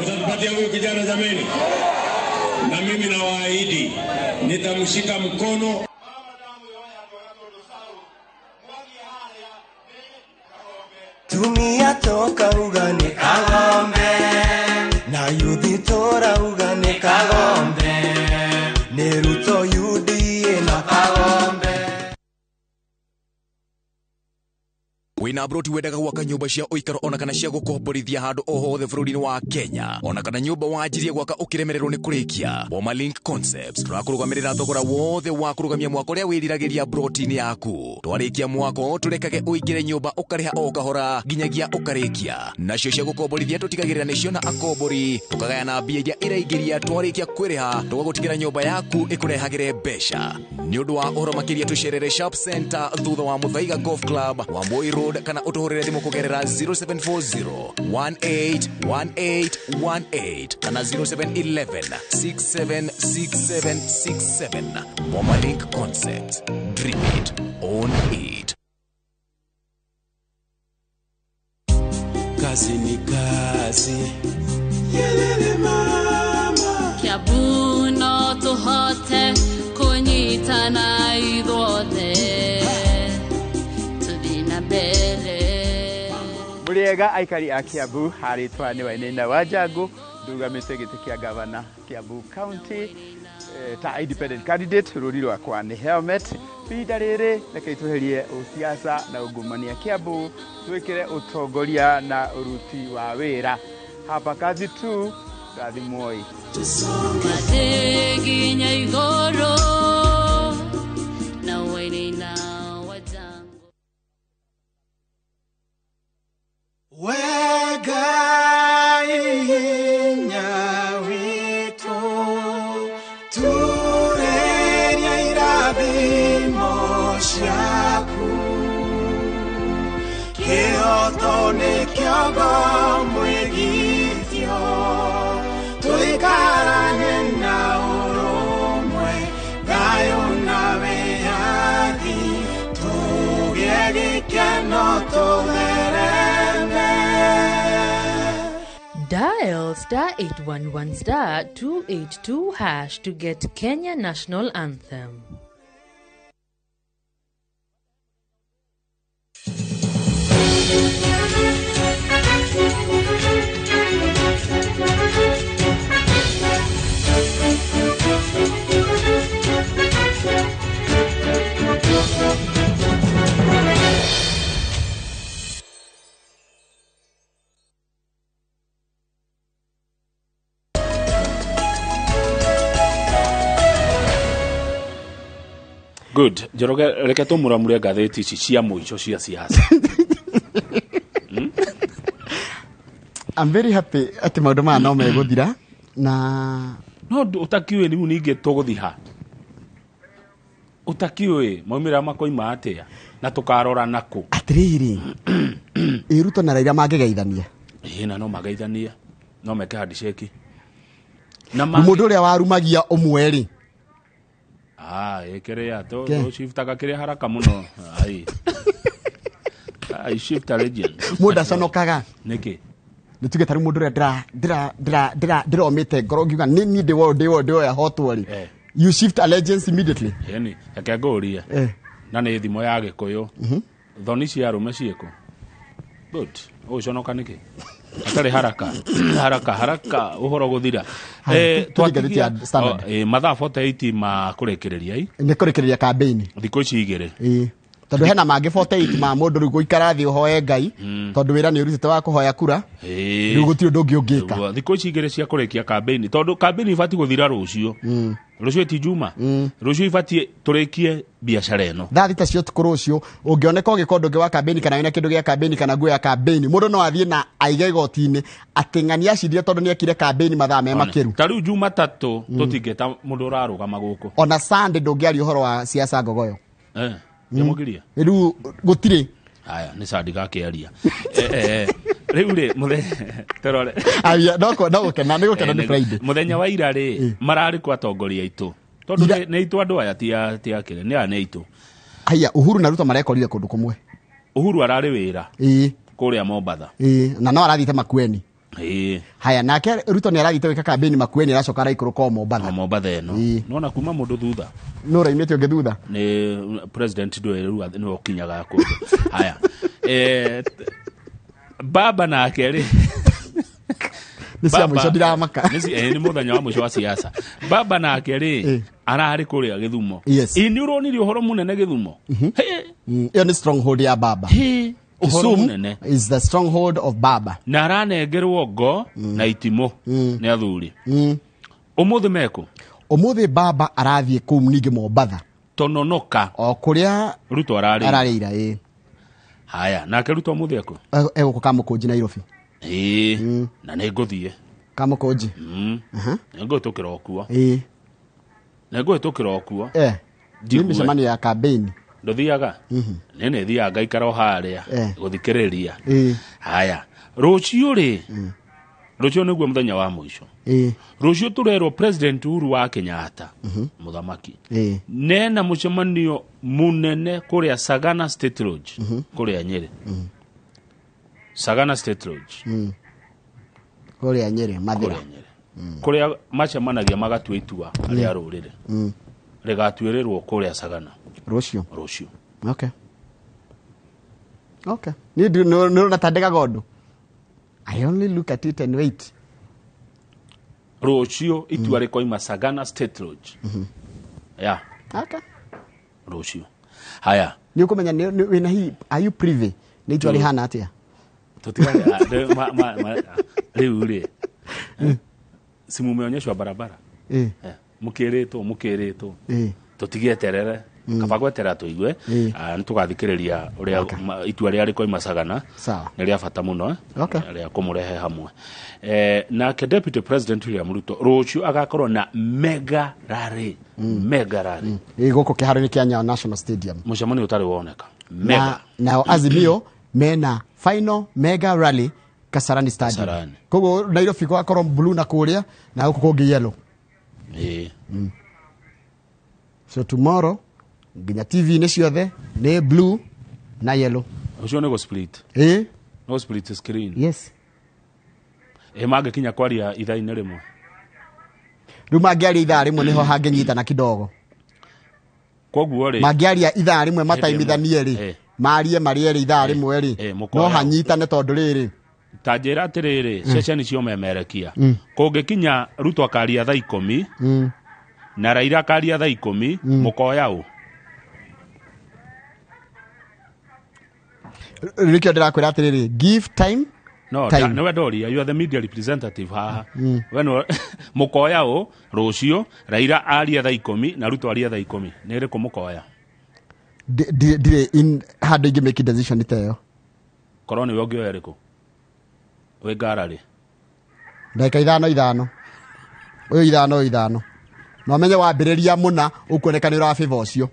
Mtatupatia huyu kijana jameni, na mimi nawaahidi nitamshika mkono. Tumia tokauga nĩ kagombe, na yuthi torauga nĩ kagombe, nĩ Ruto UDA na kagombe. Wina broti wendaga gwaka nyumba cia uikaro ona kana cia gukomborithia handu o hothe bururi-ini wa Kenya ona kana nyumba wanjirie gwaka ukiremererwo ni kurikia. Boma Link Concepts turakurugamirira thogora wothe wa kurugamia mwako uria wiriragiria broti-ini yaku. Twarikia mwako turekage uingire nyumba ukariha o kahora nginyagia ukarikia. Nacio cia gukomborithia tutigagirira nicio na akombori tukagayana mbia iria iraingiria twarikia kwiriha tugagutigira nyumba yaku ikurehagire mbeca. Ni undu wa uhoro makiria tucerere Sharp Center thutha wa Muthaiga Golf Club wa Moi Road kana utuhurire thimu kugerera 0740 181818 kana 0711 676767. Boma Link Concept. Dream it, own it. Kazi ni kazi. Yelele mama. Kiambu no tuhote kunyitana ithuothe. Muriega aikari a Kiambu haritwa ni Wainaina wa Njangu ndugamite giti kia gavana Kiambu County ta independent candidate. Ruri rwakwa ni helmet. Ihinda riri reke tweherie usiasa na ungumania Kiambu, twikire utongoria na uruti wa wira. Hapa kazi tu, rathimwoi. Nginya igũrũ na Wainaina wa Njangu. Wegai hinya witũ, tureria irathimo ciaku, kĩhoto nĩkĩo mwĩgitio, tũikarage na ũrũmwe, thayũ na wĩyathi, tũgĩe gĩkeno tũthereme. Dial star 811 star 282 hash to get Kenya National Anthem. Thank you. Good. Njoroge, reke tũmũramure ngathĩti ici cia mũico cia siasa. I'm very happy atĩ maũndũ maya no megũthira na No ũtakiũĩ rĩu ningĩ tũgũthi ha, ũtakiũĩ maumĩrĩra makoima atĩa na tũkarora nakũ. Atĩrĩrĩ, ĩ Ruto na Raila mangĩgeithania? Ĩ, na no mageithanie, no meke handshake na Rĩu mũndũ ũrĩa warumagia ũmwe rĩ? Ah, ĩ kĩrĩa Ke? tũciftaga kĩrĩa haraka mũno. Ai, I shift allegiance. Mũndũ aconokaga. Nĩkĩ? Nĩ tuge tarĩu mũndũ ũrĩa ndĩromĩte ngoro ngiuga nĩ niĩ ndĩwo ndĩwo ndĩwoya hotwo rĩ, you shift allegiance immediately. Ĩni reke ngũrie, na nĩ thimo ya Gĩkũyũ, thoni cia arũme ciĩkũ? Good. Ũgũconoka nĩkĩ atarĩ haraka haraka haraka ũhoro gũthira? Haya, tũthiĩ ngathĩti ya Standard. Oh, mathaa 48 ma kũrĩkĩrĩria i Nĩ kũrĩkĩrĩria campaign. Thikũ ici 2. Ĩĩ, tondũ hena mangĩ 48 ma mũndũ rĩu gũikara thĩ ũhoe Ngai, tondũ wĩra nĩ ũrutĩte wa kũhoya kura. Rĩu gũtirĩ ũndũ ũngĩ ũngĩka. Nĩguo, thikũ ici 2 cia kũrĩkia campaign, tondũ campaign ibatiĩ gũthira rũciũ. Rũciũ ti Juma, rũciũ ibatiĩ tũrĩkie biacara ĩno. Thaa 6 cia ũtukũ rũciũ, ũngĩoneka ũgĩka ũndũ ũngĩ wa campaign kana wĩna kĩndũ gĩa campaign kana nguo ya campaign, mũndũ no athiĩ na aige igoti-inĩ atĩ ng'ani acindire tondũ nĩ ekire campaign mathaa me makĩru. Ta rĩu Jumatatũ tũtingĩta mũndũ ũrarũgama gũkũ. Ona Sunday ndũngĩaria ũhoro wa siasa ngogoyo. Ndĩmũgirie. Rĩu gũtirĩ. Haya, nĩ sandi gakĩaria. Rĩu rĩ, tũrore. Aria, no no gũkena nĩ gũkena nĩ Friday. Mũthenya wa ira rĩ, mararĩ kwa atongoria aitũ, tondũ nĩ itũ andũ aya ti a kĩrĩa, nĩ aya nĩ aitũ. Haya, Uhuru na Ruto marekorire kũndũ kũmwe. Uhuru ararĩ wĩra kũrĩa Mombatha. Ĩĩ, na no arathiĩte Makueni. Haya, nake Ruto nĩ arathiĩte gwĩka campaign Makueni, aracoka araikũrũka o Mombatha. O Mombatha ĩno nona kuma mũndũ thutha. Nũ ũraimĩte ũngĩ thutha? Nĩ president ndũĩ rĩu nĩwe ũkinyaga kũndũ. Haya, baba nake rĩ? Nĩ cia mũico, ndiramaka. Nĩ mũthenya wa mũico wa siasa. Baba nake rĩ, ararĩ kũrĩa Gĩthumo. Ĩ, nĩ ũronire ũhoro mũnene Gĩthumo? Ĩyo nĩ stronghold ya baba. Ũhoro Kisumu mũnene. is the stronghold of baba. Na aranengerwo ngo na itimũ nĩ athuri. Ũmũthĩ mekũ? Ũmũthĩ baba arathiĩ kũu ningĩ Mombatha. Tononoka. O kũrĩa Ruto ararĩ. Ararĩ ira, ĩĩ. Haya, nake Ruto ũmũthĩ ekũ? Egũkũ Kamũkũnji Nairobi. Ĩĩ, na nĩ ngũthiĩ. Kamũkũnji. Nĩ ngũhĩtũkĩra o kuo. Nĩ ngũhĩtũkĩra o kuo. Nĩ Njigue. mĩcemanio ya campaign. Ndũthiaga? Nĩ nĩ thiaga ngaikara o harĩa gũthikĩrĩria. Haya, rũciũ rĩ, rũciũ nĩguo mũthenya wa mũico. Rũciũ tũrerwo President Uhuru wa Kenyatta, mũthamaki, nena mũcemanio mũnene kũrĩa Sagana State Lodge, kũrĩa Nyĩrĩ. Sagana State Lodge. Kũrĩa Nyĩrĩ, Mathĩra. Kũrĩa Nyĩrĩ, kũrĩa macemanagia magatua itua rĩa rũrĩrĩ, rĩgatuĩrĩrwo kũrĩa Sagana. Rũciũ. Rũciũ. Okay. Okay. Niĩ nĩ ũrona ta ndĩgaga ũndũ. I only look at it and wait. Rũciũ itua rĩkoima Sagana State Lodge. Ya. Okay. Rũciũ. Haya. Nĩ ũkũmenya wĩna hihi, are you privy? Nĩ itua rĩhana atĩa? Tũtigane, rĩu rĩ, si mumeonyeshwa barabara? Mũkĩrĩtwo, mũkĩrĩtwo. Tũtigĩeterere, kaba gweterera tũigue. Nĩ tũgathikĩrĩria ũrĩa itua rĩa rĩkoima Sagana. Sawa. Nĩ rĩa bata mũno, Okay. rĩa kũmũrehe hamwe. Nake Deputy President William Ruto rũciũ agakorwo na mega rally, mega rally. Ĩ, gũkũ kĩharo-inĩ kĩa Nyayo National Stadium. Mũcemanio ũtarĩ woneka. Mega. Na nao Azimio mena final mega rally Kasarani Stadium. Kasarani. Koguo Nairobi gwakorwo blue na kũrĩa na gũkũ kũngĩ yellow. So tomorrow nginya TV-inĩ ciothe nĩ blue na yellow. Ũcio nĩ gũ split. No split screen. Yes. Mangĩkinya kwaria ithaa-inĩ rĩmwe. Rĩu mangĩaria ithaa rĩmwe nĩho hangĩnyitana kidogo. Koguo rĩ, Mangĩaria ithaa rĩmwe mataimithanie rĩ, marie marĩe rĩ ithaa rĩmwe rĩ, mũkoya. no hanyitane tondũ rĩrĩ. Ta njĩra atĩrĩrĩ, ceceni cio memerekia kũngĩkinya Ruto akaria thaa 10 na Raila akaria thaa 10, mũkoya ũ? Nĩkĩo ndĩrakwĩra atĩrĩrĩ, give time. No Time. nĩwe ndoria, you are the media representative haha. We nĩwe mũkoya ũ rũciũ, Raila aria thaa 10 na Ruto aria thaa 10, nĩ ĩrĩkũ mũkoya? Ndirĩ in handũ ingĩ make decision ta ĩyo. Korwo nĩwe ũngĩoya ĩrĩkũ wĩ ngararĩ? Ndagĩka ithano ithano, ũyũ ithano, ũyũ ithano, na ũmenye wambĩrĩria mũna ũkuoneka nĩ ũrabĩba ũcio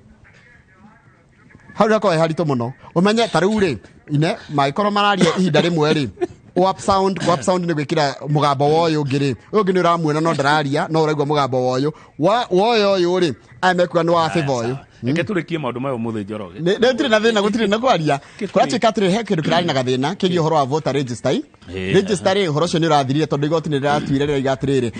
hau hakorwo he haritũ mũno. Ũmenye ta rĩu rĩ, ine mangĩkorwo mararia ihinda rĩmwe rĩ, up sound, up sound nĩ gwĩkĩra mũgambo wa ũyũ ũngĩ rĩ, ũyũ ũngĩ nĩ ũramuona no ndararia, no ũraigua mũgambo wa ũyũ wa ũyũ ũyũ rĩ, aya mekuga nĩ wa bĩba ũyũ. Reke tũrĩkie maũndũ maya ũmũthĩ, Njoroge. Nĩ ndirĩ na thĩna, gũtirĩ na kwaria. Kũratuĩka atĩrĩ, he kĩndũ kĩrarĩ na gathĩna kĩgiĩ ũhoro wa voter register. Register rĩ, ũhoro ũcio nĩ ũrathirire tondũ igoti nĩ rĩratuire, rĩraiga atĩrĩrĩ,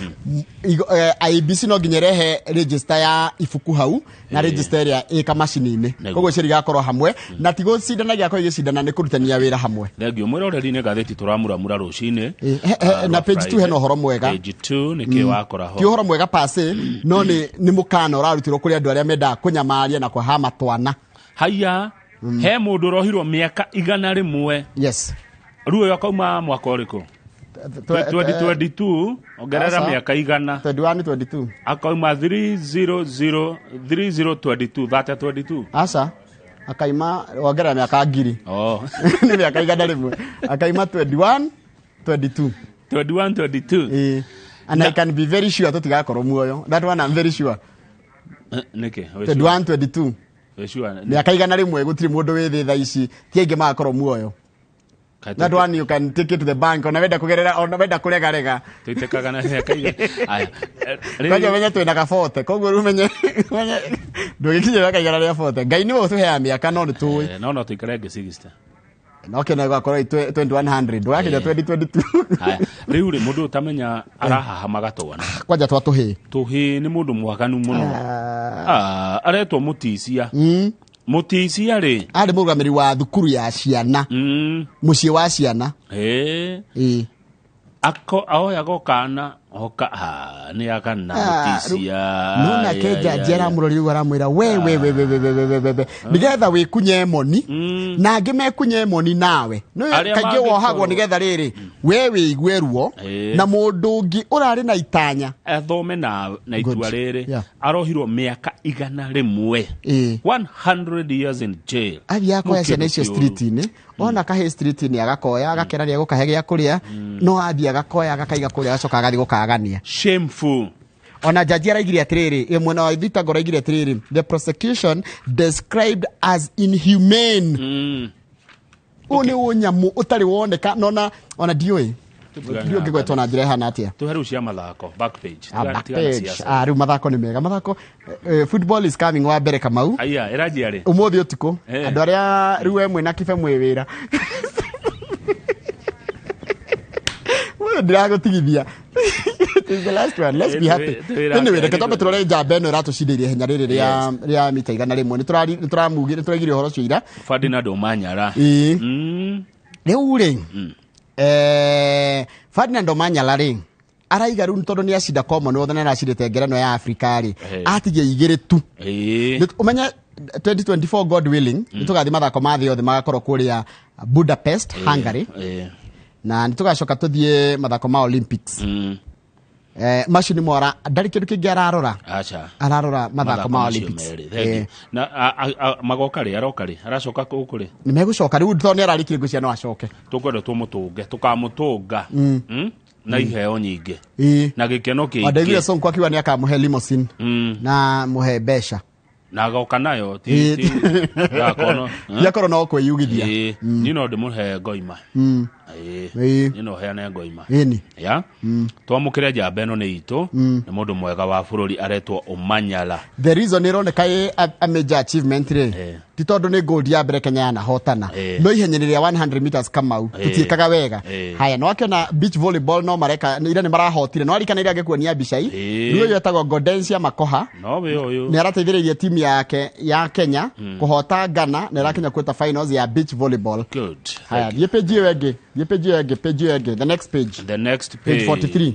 IEBC no nginya ĩrehe register ya ibuku hau na register ĩrĩa ĩ kamacini-inĩ. Koguo icio igakorwo hamwe na ti gũcindana, igakorwo igĩcindana, nĩ kũrutania wĩra hamwe. Thengiũ mwĩroreri, nĩ ngathĩti tũramuramura rũcinĩ. Na page 2 hena ũhoro mwega. Page 2 nĩ kĩ wakora ho? Ti ũhoro mwega pase, no nĩ mũkana ũrarutirwo kũrĩ andũ arĩa mendaga kũnyamaria na kũhama twana. Haya, he mũndũ ũrohirwo mĩaka 100. Yes. Rĩu ũyũ akauma mwaka ũrĩkũ? 2022, ongerera Aca. mĩaka 100. 21 22. Akauma 300 3022 3022. Aca, akaima wongerera mĩaka 1000. Oh. Nĩ mĩaka 100, akaima 21 22. 21 22. Eh. And I can be very sure tũtigakorwo muoyo. That one I'm very sure. Nĩkĩ? 21 22. Wĩ sure? Mĩaka 100, gũtirĩ mũndũ wĩ thĩ thaa ici, ti aingĩ magakorwo muoyo. That one you can take it to the bank, ona wenda kugerera, ona wenda kuregarega. Tũitĩkaga na mĩaka 100. Aya. Kwanja menye twĩna gabote, koguo rĩu menye ndũgĩkinyĩra mĩaka 100 rĩa bote. Ngai nĩwe ũtũheaga mĩaka, no nĩ tũĩ. No tũikare ngĩ 60. No kĩona gũgakorwo ĩ 2100, ndũgakinya 2022. Haya, rĩu rĩ, mũndũ ũtamenya arahahamaga twana. Kwanja twa tũhĩĩ. Tũhĩĩ, nĩ mũndũ mwaganu mũno. Ah, aretwo Mũtisia. Mũtisia rĩ, arĩ mũrũgamĩrĩri wa thukuru ya ciana, mũciĩ wa ciana. Ĩĩ. Ako aoyaga o kana oka, ah, nĩ agana. Ah, Mũtisia. No nake njanji aramũrori rĩu, aramwĩra we we we we we we we we we we, nĩgetha wĩkunye moni na angĩ mekunye moni nawe. Nĩ Arĩa kaingĩ wohagwo mangĩkorwo- nĩgetha rĩrĩ we wĩigue ruo na mũndũ ũngĩ ũrarĩ na itanya athome na itua Good. rĩrĩ. Arohirwo mĩaka 100. 100 years in jail. Athiaga kuoya ciana icio Mũkĩndũ kĩũru. street-inĩ, ona kahĩ street-inĩ, agakoya, agakera rĩa gũkahe gĩa kũrĩa, no athiĩ agakoya, agakaiga kũrĩa, agacoka agathiĩ gũkagania. Shameful. Ona jaji araigire atĩrĩrĩ, mwena wa thitango araigire atĩrĩrĩ, the prosecution described as inhumane. Ũyũ nĩ ũnyamũ ũtarĩ woneka, nona ona ndiũĩ Tũtigane ndiũĩ ũngĩgwetwo na njĩra ĩhana atĩa. Tũhe rĩu cia mathako, back page. Ah, back Tigana page. siasa. Ah, rĩu mathako nĩ mega, mathako, football is coming. Wa mbere, Kamau, Aya, ĩranjia rĩ? Ũmũthĩ ũtukũ. Andũ arĩa rĩu we mwĩna kibe mwĩ wĩra. Ũyũ ndiragũtigithia. It is the last one. Let's be happy. Anyway, reke twambe tũrore njamba ĩno ĩratũcindĩire ihenya rĩrĩ rĩa mita 100. Nĩ tũraigire ũhoro ũcio ira. Ferdinand Omanyala. Ĩĩ. Rĩu rĩ, Ferdinand Omanyala rĩ, araiga rĩu tondũ nĩ acinda Commonwealth na aracindĩte ngerenwa ya Africa rĩ, atigia igĩrĩ tu. Ũmenye 2024, God willing, nĩ tũgathiĩ mathako ma thĩ yothe, magakorwo kũrĩa Budapest, Hungary, na nĩ tũgacoka tũthiĩ mathako ma Olympics. Macio nĩ mora, ndarĩ kĩndũ kĩngĩ ararora. Aca. Ararora mathako ma macio Olympics. merĩ. Thank you. Na magoka rĩ, aroka rĩ, aracoka gũkũ rĩ? Nĩ megũcoka rĩu tondũ nĩ ararĩkirie, ngwĩciria no acoke. Tũkwenda tũmũtũnge, tũkamũtũnga na iheo nyingĩ na gĩkeno Wandaiguire kĩingĩ. Sonko akiuga nĩ akamũhe limousine na mũhe mbeca. Na agoka nayo ti ti ndakono. Ti akorwo no kwĩyugithia. Ĩĩ, niĩ no ndĩmũhe ngoima. Ĩĩ, niĩ no heane ngoima. Ĩni. Ya twamũkĩre njamba ĩno nĩ itũ, nĩ mũndũ mwega wa bũrũri, aretwo Omanyala. The reason ĩroneka ĩ a major achievement rĩ, ti tondũ nĩ gold ya mbere Kenya yanahotana, no ihenya rĩa 100 meters, Kamau, tũtiĩkaga wega. Haya, no akĩona beach volleyball no mareka ira, nĩ marahotire, no arikana ira ngĩkuonia mbica i. Rĩu ũyũ etagwo Gaudensia Makoha. No wĩ ũyũ. Nĩ arateithĩrĩirie timu yake ya Kenya kũhota Ghana na ĩrakinya quarter finals ya beach volleyball. Good. Haya, thiĩ page ĩyo ĩngĩ, thiĩ page ĩyo ĩngĩ, page ĩyo ĩngĩ, the next page. The next Page page. 43.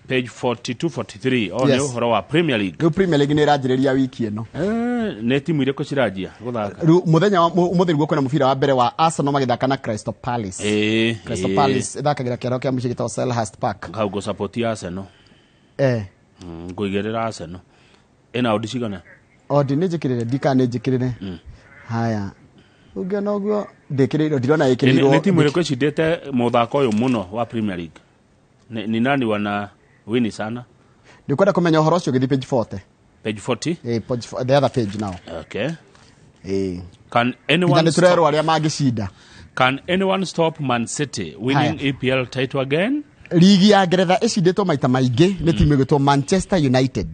Page 42, 43. O nĩ ũhoro wa Premier League. Rĩu Premier League nĩ ĩranjĩrĩria wiki ĩno. Nĩ timu irĩkũ ciranjia gũthaka? Rĩu mũthenya wa ũmũthĩ nĩguo kwĩna mũbira wa mbere wa Arsenal magĩthaka na Crystal Palace. Crystal Palace ĩthakagĩra kĩharo kĩa mũciĩ gĩtagwo Selhurst Park. Hau ngũsupport Arsenal. Ngũigĩrĩra Arsenal. Ĩna odd cigana? Odd nĩ njĩkĩrĩre, ndika nĩ njĩkĩrĩre. Haya, ũngĩona ũguo ndĩkĩrĩirwo, ndirona ĩkĩrĩirwo. Nĩ timu ĩrĩkũ ĩcindĩte mũthako ũyũ mũno wa Premier League? Ni nani wana wini sana? Ndĩkwenda kũmenya ũhoro ũcio, gĩthiĩ page 40. Page 40. Eh, page, the other page now. Okay. Eh. Can anyone nĩ tũrerwo stop, arĩa mangĩcinda. Can anyone stop Man City winning EPL title again? Ligi ya Ngeretha ĩcindĩtwo maita maingĩ nĩ timu ĩgwĩtwo Manchester United.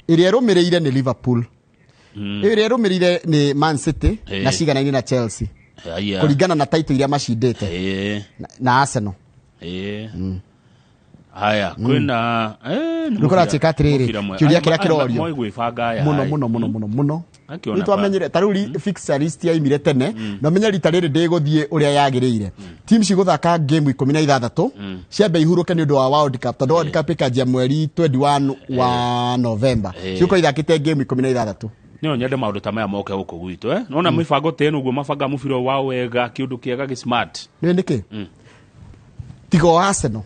Ĩrĩa ĩrũmĩrĩire nĩ Liverpool. Ĩrĩa ĩrũmĩrĩire nĩ Man City na ciganaine na Chelsea Aya. kũringana na title iria macindĩte na Arsenal. Haya, kwĩna nĩ Rĩu kũratuĩka atĩrĩrĩ, mũbira mwega. kĩũria Aya, kĩrĩa aya, kĩrorio. moĩ gwĩbanga aya, Mũno, aya. mũno, mũno, mũno, mũno. Akĩona Nĩ twamenyire ta rĩu fixture list yaimire tene, na ũmenye rita rĩrĩ ndĩgũthiĩ ũrĩa yagĩrĩire. Team cigũthaka game 16, ciambe ihurũke nĩ ũndũ wa World Cup, tondũ World Cup ĩkanjia mweri 21 wa November. Cigũkorwo ithakĩte game 16. No nyende maũndũ ta maya moke gũkũ gwitũ, eh? Nona mĩbango ta ĩno ũguo mabanga mũbira wao wega, kĩũndũ kĩega gĩ smart. Nĩ nĩkĩ tiga o Arsenal,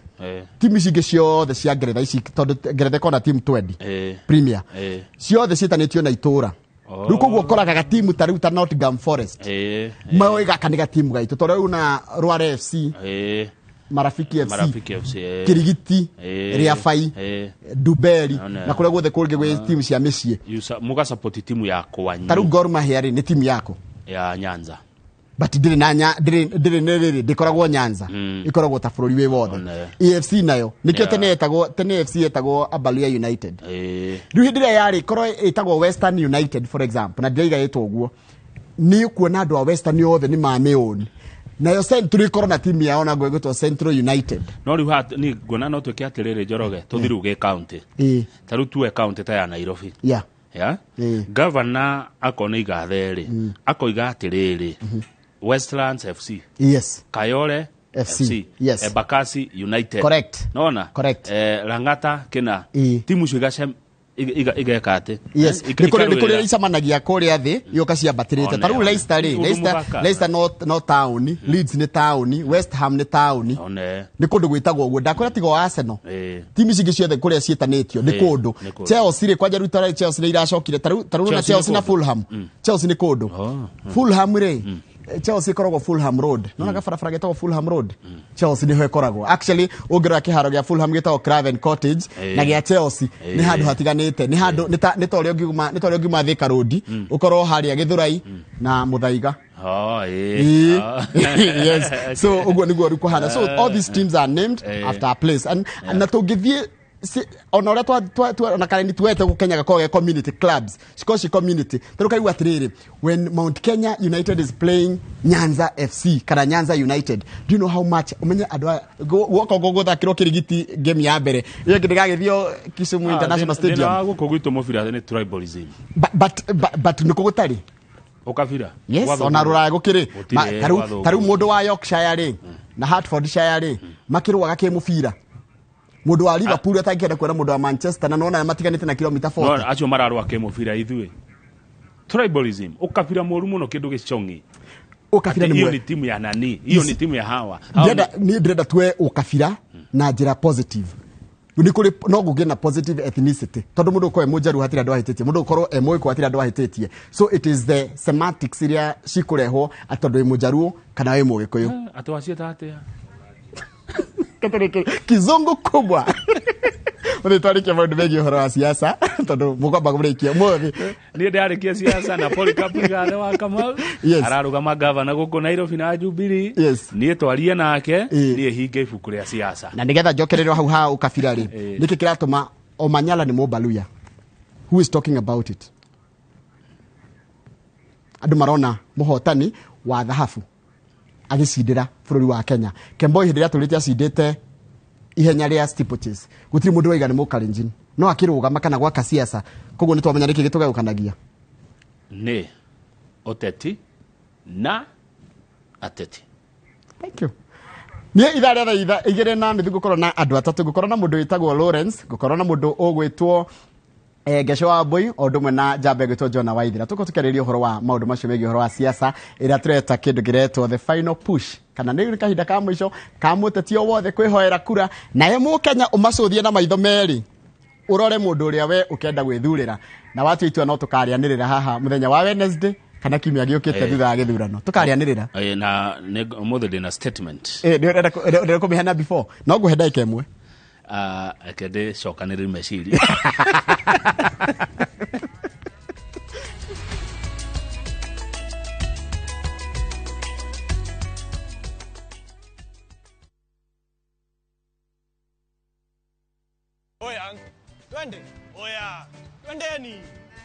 timu ici ingĩ ciothe cia Ngeretha ici, tondũ Ngeretha ĩkoragwo na timu 20 Premier, ciothe ciĩtanĩtio na itũra. Rĩu koguo ũkoraga gatimu ta rĩu ta Nottingham Forest, moĩ gaka nĩ gatimu gaitũ, tondũ rĩu na Rware FC, Marafiki FC, Marafiki FC, Kirigiti, Rĩabai, Duberi, One. na kũrĩa guothe kũngĩ gwĩ timu cia mĩciĩ. Mũgasupport timu ya kwanyu. Ta rĩu Gor Mahia rĩ, nĩ timu yako ya Nyanza. But ndĩrĩ na ndĩrĩ nĩ rĩrĩ, ndĩkoragwo Nyanza, ĩkoragwo ta bũrũri wĩ wothe. AFC nayo nĩkĩo tene yetagwo, tene AFC yetagwo Abaluya United. Rĩu hĩndĩ ĩrĩa yarĩ korwo ĩtagwo Western United, for example, na ndĩraiga ĩtwo ũguo, nĩ ũkuona andũ a Western othe nĩ mamĩũni. Nayo Central ĩkorwo na timu yao naguo ĩgwĩtwo Central United. No rĩu haha ni nguona no twĩke atĩrĩrĩ, Njoroge, tũthiĩ rĩu gĩ county. Ta rĩu tuwe county ta ya Nairobi. Ya gavana akona igathe rĩ, akoiga atĩrĩrĩ, Westlands FC, Kayole FC, yes. Embakasi United. Correct. Nona. Correct. Lang'ata kina timu icio igeka atĩ. Yes, nĩ kũrĩ icemanagia kũrĩa thĩ igoka ciambatĩrĩte. Ta rĩu One, Leicester rĩ, Ũndũ Leicester, mũthaka. Leicester no taũni, Leeds nĩ taũni, West Ham nĩ taũni. One. Nĩ kũndũ gwĩtagwo ũguo. Ndakwĩra tiga o Arsenal, timu ici ingĩ ciothe kũrĩa ciĩtanĩtio nĩ kũndũ. Nĩ kũndũ. Chelsea rĩ, kwanja rĩu ta rĩ, Chelsea nĩ iracokire, ta rĩu na Chelsea nĩ Chelsea na kũndũ. Fulham. Chelsea nĩ kũndũ. Fulham rĩ, Chelsea ĩkoragwo Fulham Road. Nona gabarabara getagwo Fulham Road, Chelsea nĩho ĩkoragwo. Actually, ũngĩrora kĩharo gĩa Fulham gĩtagwo Craven Cottage, na gĩa Chelsea nĩ handũ hatiganĩte, nĩ handũ nĩ ta ũrĩa ũngiuma Thika Road ũkorwo harĩa Gĩthũrai na Mũthaiga. Oh, Yes, so ũguo nĩguo rĩu kũhana. So all these teams are named after a place, and na tũngĩthiĩ ona ũrĩa ona kana nĩ tuwete gũkũ Kenya gakoragwo ge community clubs, cikorwo ci community. Tarĩu kaigua atĩrĩrĩ, when Mount Kenya United is playing Nyanza FC kana Nyanza United, do you know how much ũmenye andũ aya guoka ũguo gũthakĩrwo Kĩrigiti game ya mbere, ĩyo ĩngĩ ndĩgagĩthio Kisumu International Thĩna wa Stadium. gũkũ gwitũ mũbira nĩ tribalism. But nĩkũ gũtarĩ. Ũkabira. Yes, Gwathũngũ. ona rũraya gũkĩrĩ. Gũtirĩ, gwathũngũ. Tarĩu mũndũ wa Yorkshire rĩ na Hertfordshire rĩ makĩrũaga kĩmũbira, mũndũ wa Liverpool atangĩenda kuona mũndũ wa Manchester, na nona matiganĩte na kilomita 40. No, acio mararũa kĩmũbira, ithuĩ tribalism, ũkabira mũru mũno, kĩndũ gĩcong'i. Ũkabira Atĩ nĩ iyo mwe nĩ timu ya nani, iyo nĩ timu ya hawa. Hao Niĩ ndĩrenda tuoe ũkabira na njĩra positive. Nĩ kũrĩ no gũgĩe na positive ethnicity, tondũ mũndũ ũkorwo e mũnjaruo hatirĩ andũ ahĩtĩtie, mũndũ ũkorwo e mũgĩkũyũ hatirĩ andũ ahĩtĩtie. So it is the semantics iria cikũrehwo atĩ tondũ wĩ mũnjaruo kana wĩ mũgĩkũyũ. Atĩ waciĩta atĩa? Kizungu kubwa. Ũthĩ twarĩkia maũndũ megiĩ ũhoro wa siasa, tondũ mũkwamba kũrĩkia ũmũthĩ. Niĩ ndarĩkia siasa na Polycarp Igathe wa Kamau ararũgama gavana gũkũ Nairobi na Jubilee. Niĩ twarie nake, niĩ hinge ibuku rĩa siasa. Na nĩgetha njokererwo hau ha ũkabira rĩ, nĩkĩ kĩratũma Omanyala nĩ Mũbaluya? Who is talking about it? Andũ marona mũhotani wa thahabu agĩcindĩra bũrũri wa Kenya. Kemboi hĩndĩ ĩrĩa atũrĩte acindĩte ihenya rĩa steeplechase, gũtirĩ mũndũ waiga nĩ Mũkalenjin, no akĩrũgama kana gwaka siasa. Koguo nĩ twamenya nĩkĩ gĩtũgayũkanagia. Nĩ ũteti na ateti. Thank you. Niĩ ithaa rĩa thaa 2:30 ngũkorwo na andũ atatũ. Ngũkorwo na mũndũ wĩtagwo Lawrence, ngũkorwo na mũndũ ũgwĩtwo Ngeco wa Mbui, o ũndũ ũmwe na njamba ĩgwĩtwo Jona Waithira. Tũkorwo tũkĩarĩrĩria ũhoro wa maũndũ macio megiĩ ũhoro wa siasa ĩrĩa tũreta kĩndũ kĩretwo the final push, kana nĩ kahinda ka mũico ka mũteti o wothe kwĩhoera kura. Nawe Mũkenya ũmacũthie na maitho merĩ, ũrore mũndũ ũrĩa we ũkenda gwĩthurĩra, na watua itua no tũkarĩanĩrĩra haha mũthenya wa Wednesday. Kana kiumia gĩũkĩte thutha wa gĩthurano tũkarĩanĩrĩra. Na ũmũthĩ ndĩna statement. Nĩ ũrenda kũmĩheana before? No ngũhe ndagĩka 1. Reke ndĩcokanĩrĩrie meciria. Oya, twende. Oya, twendeni.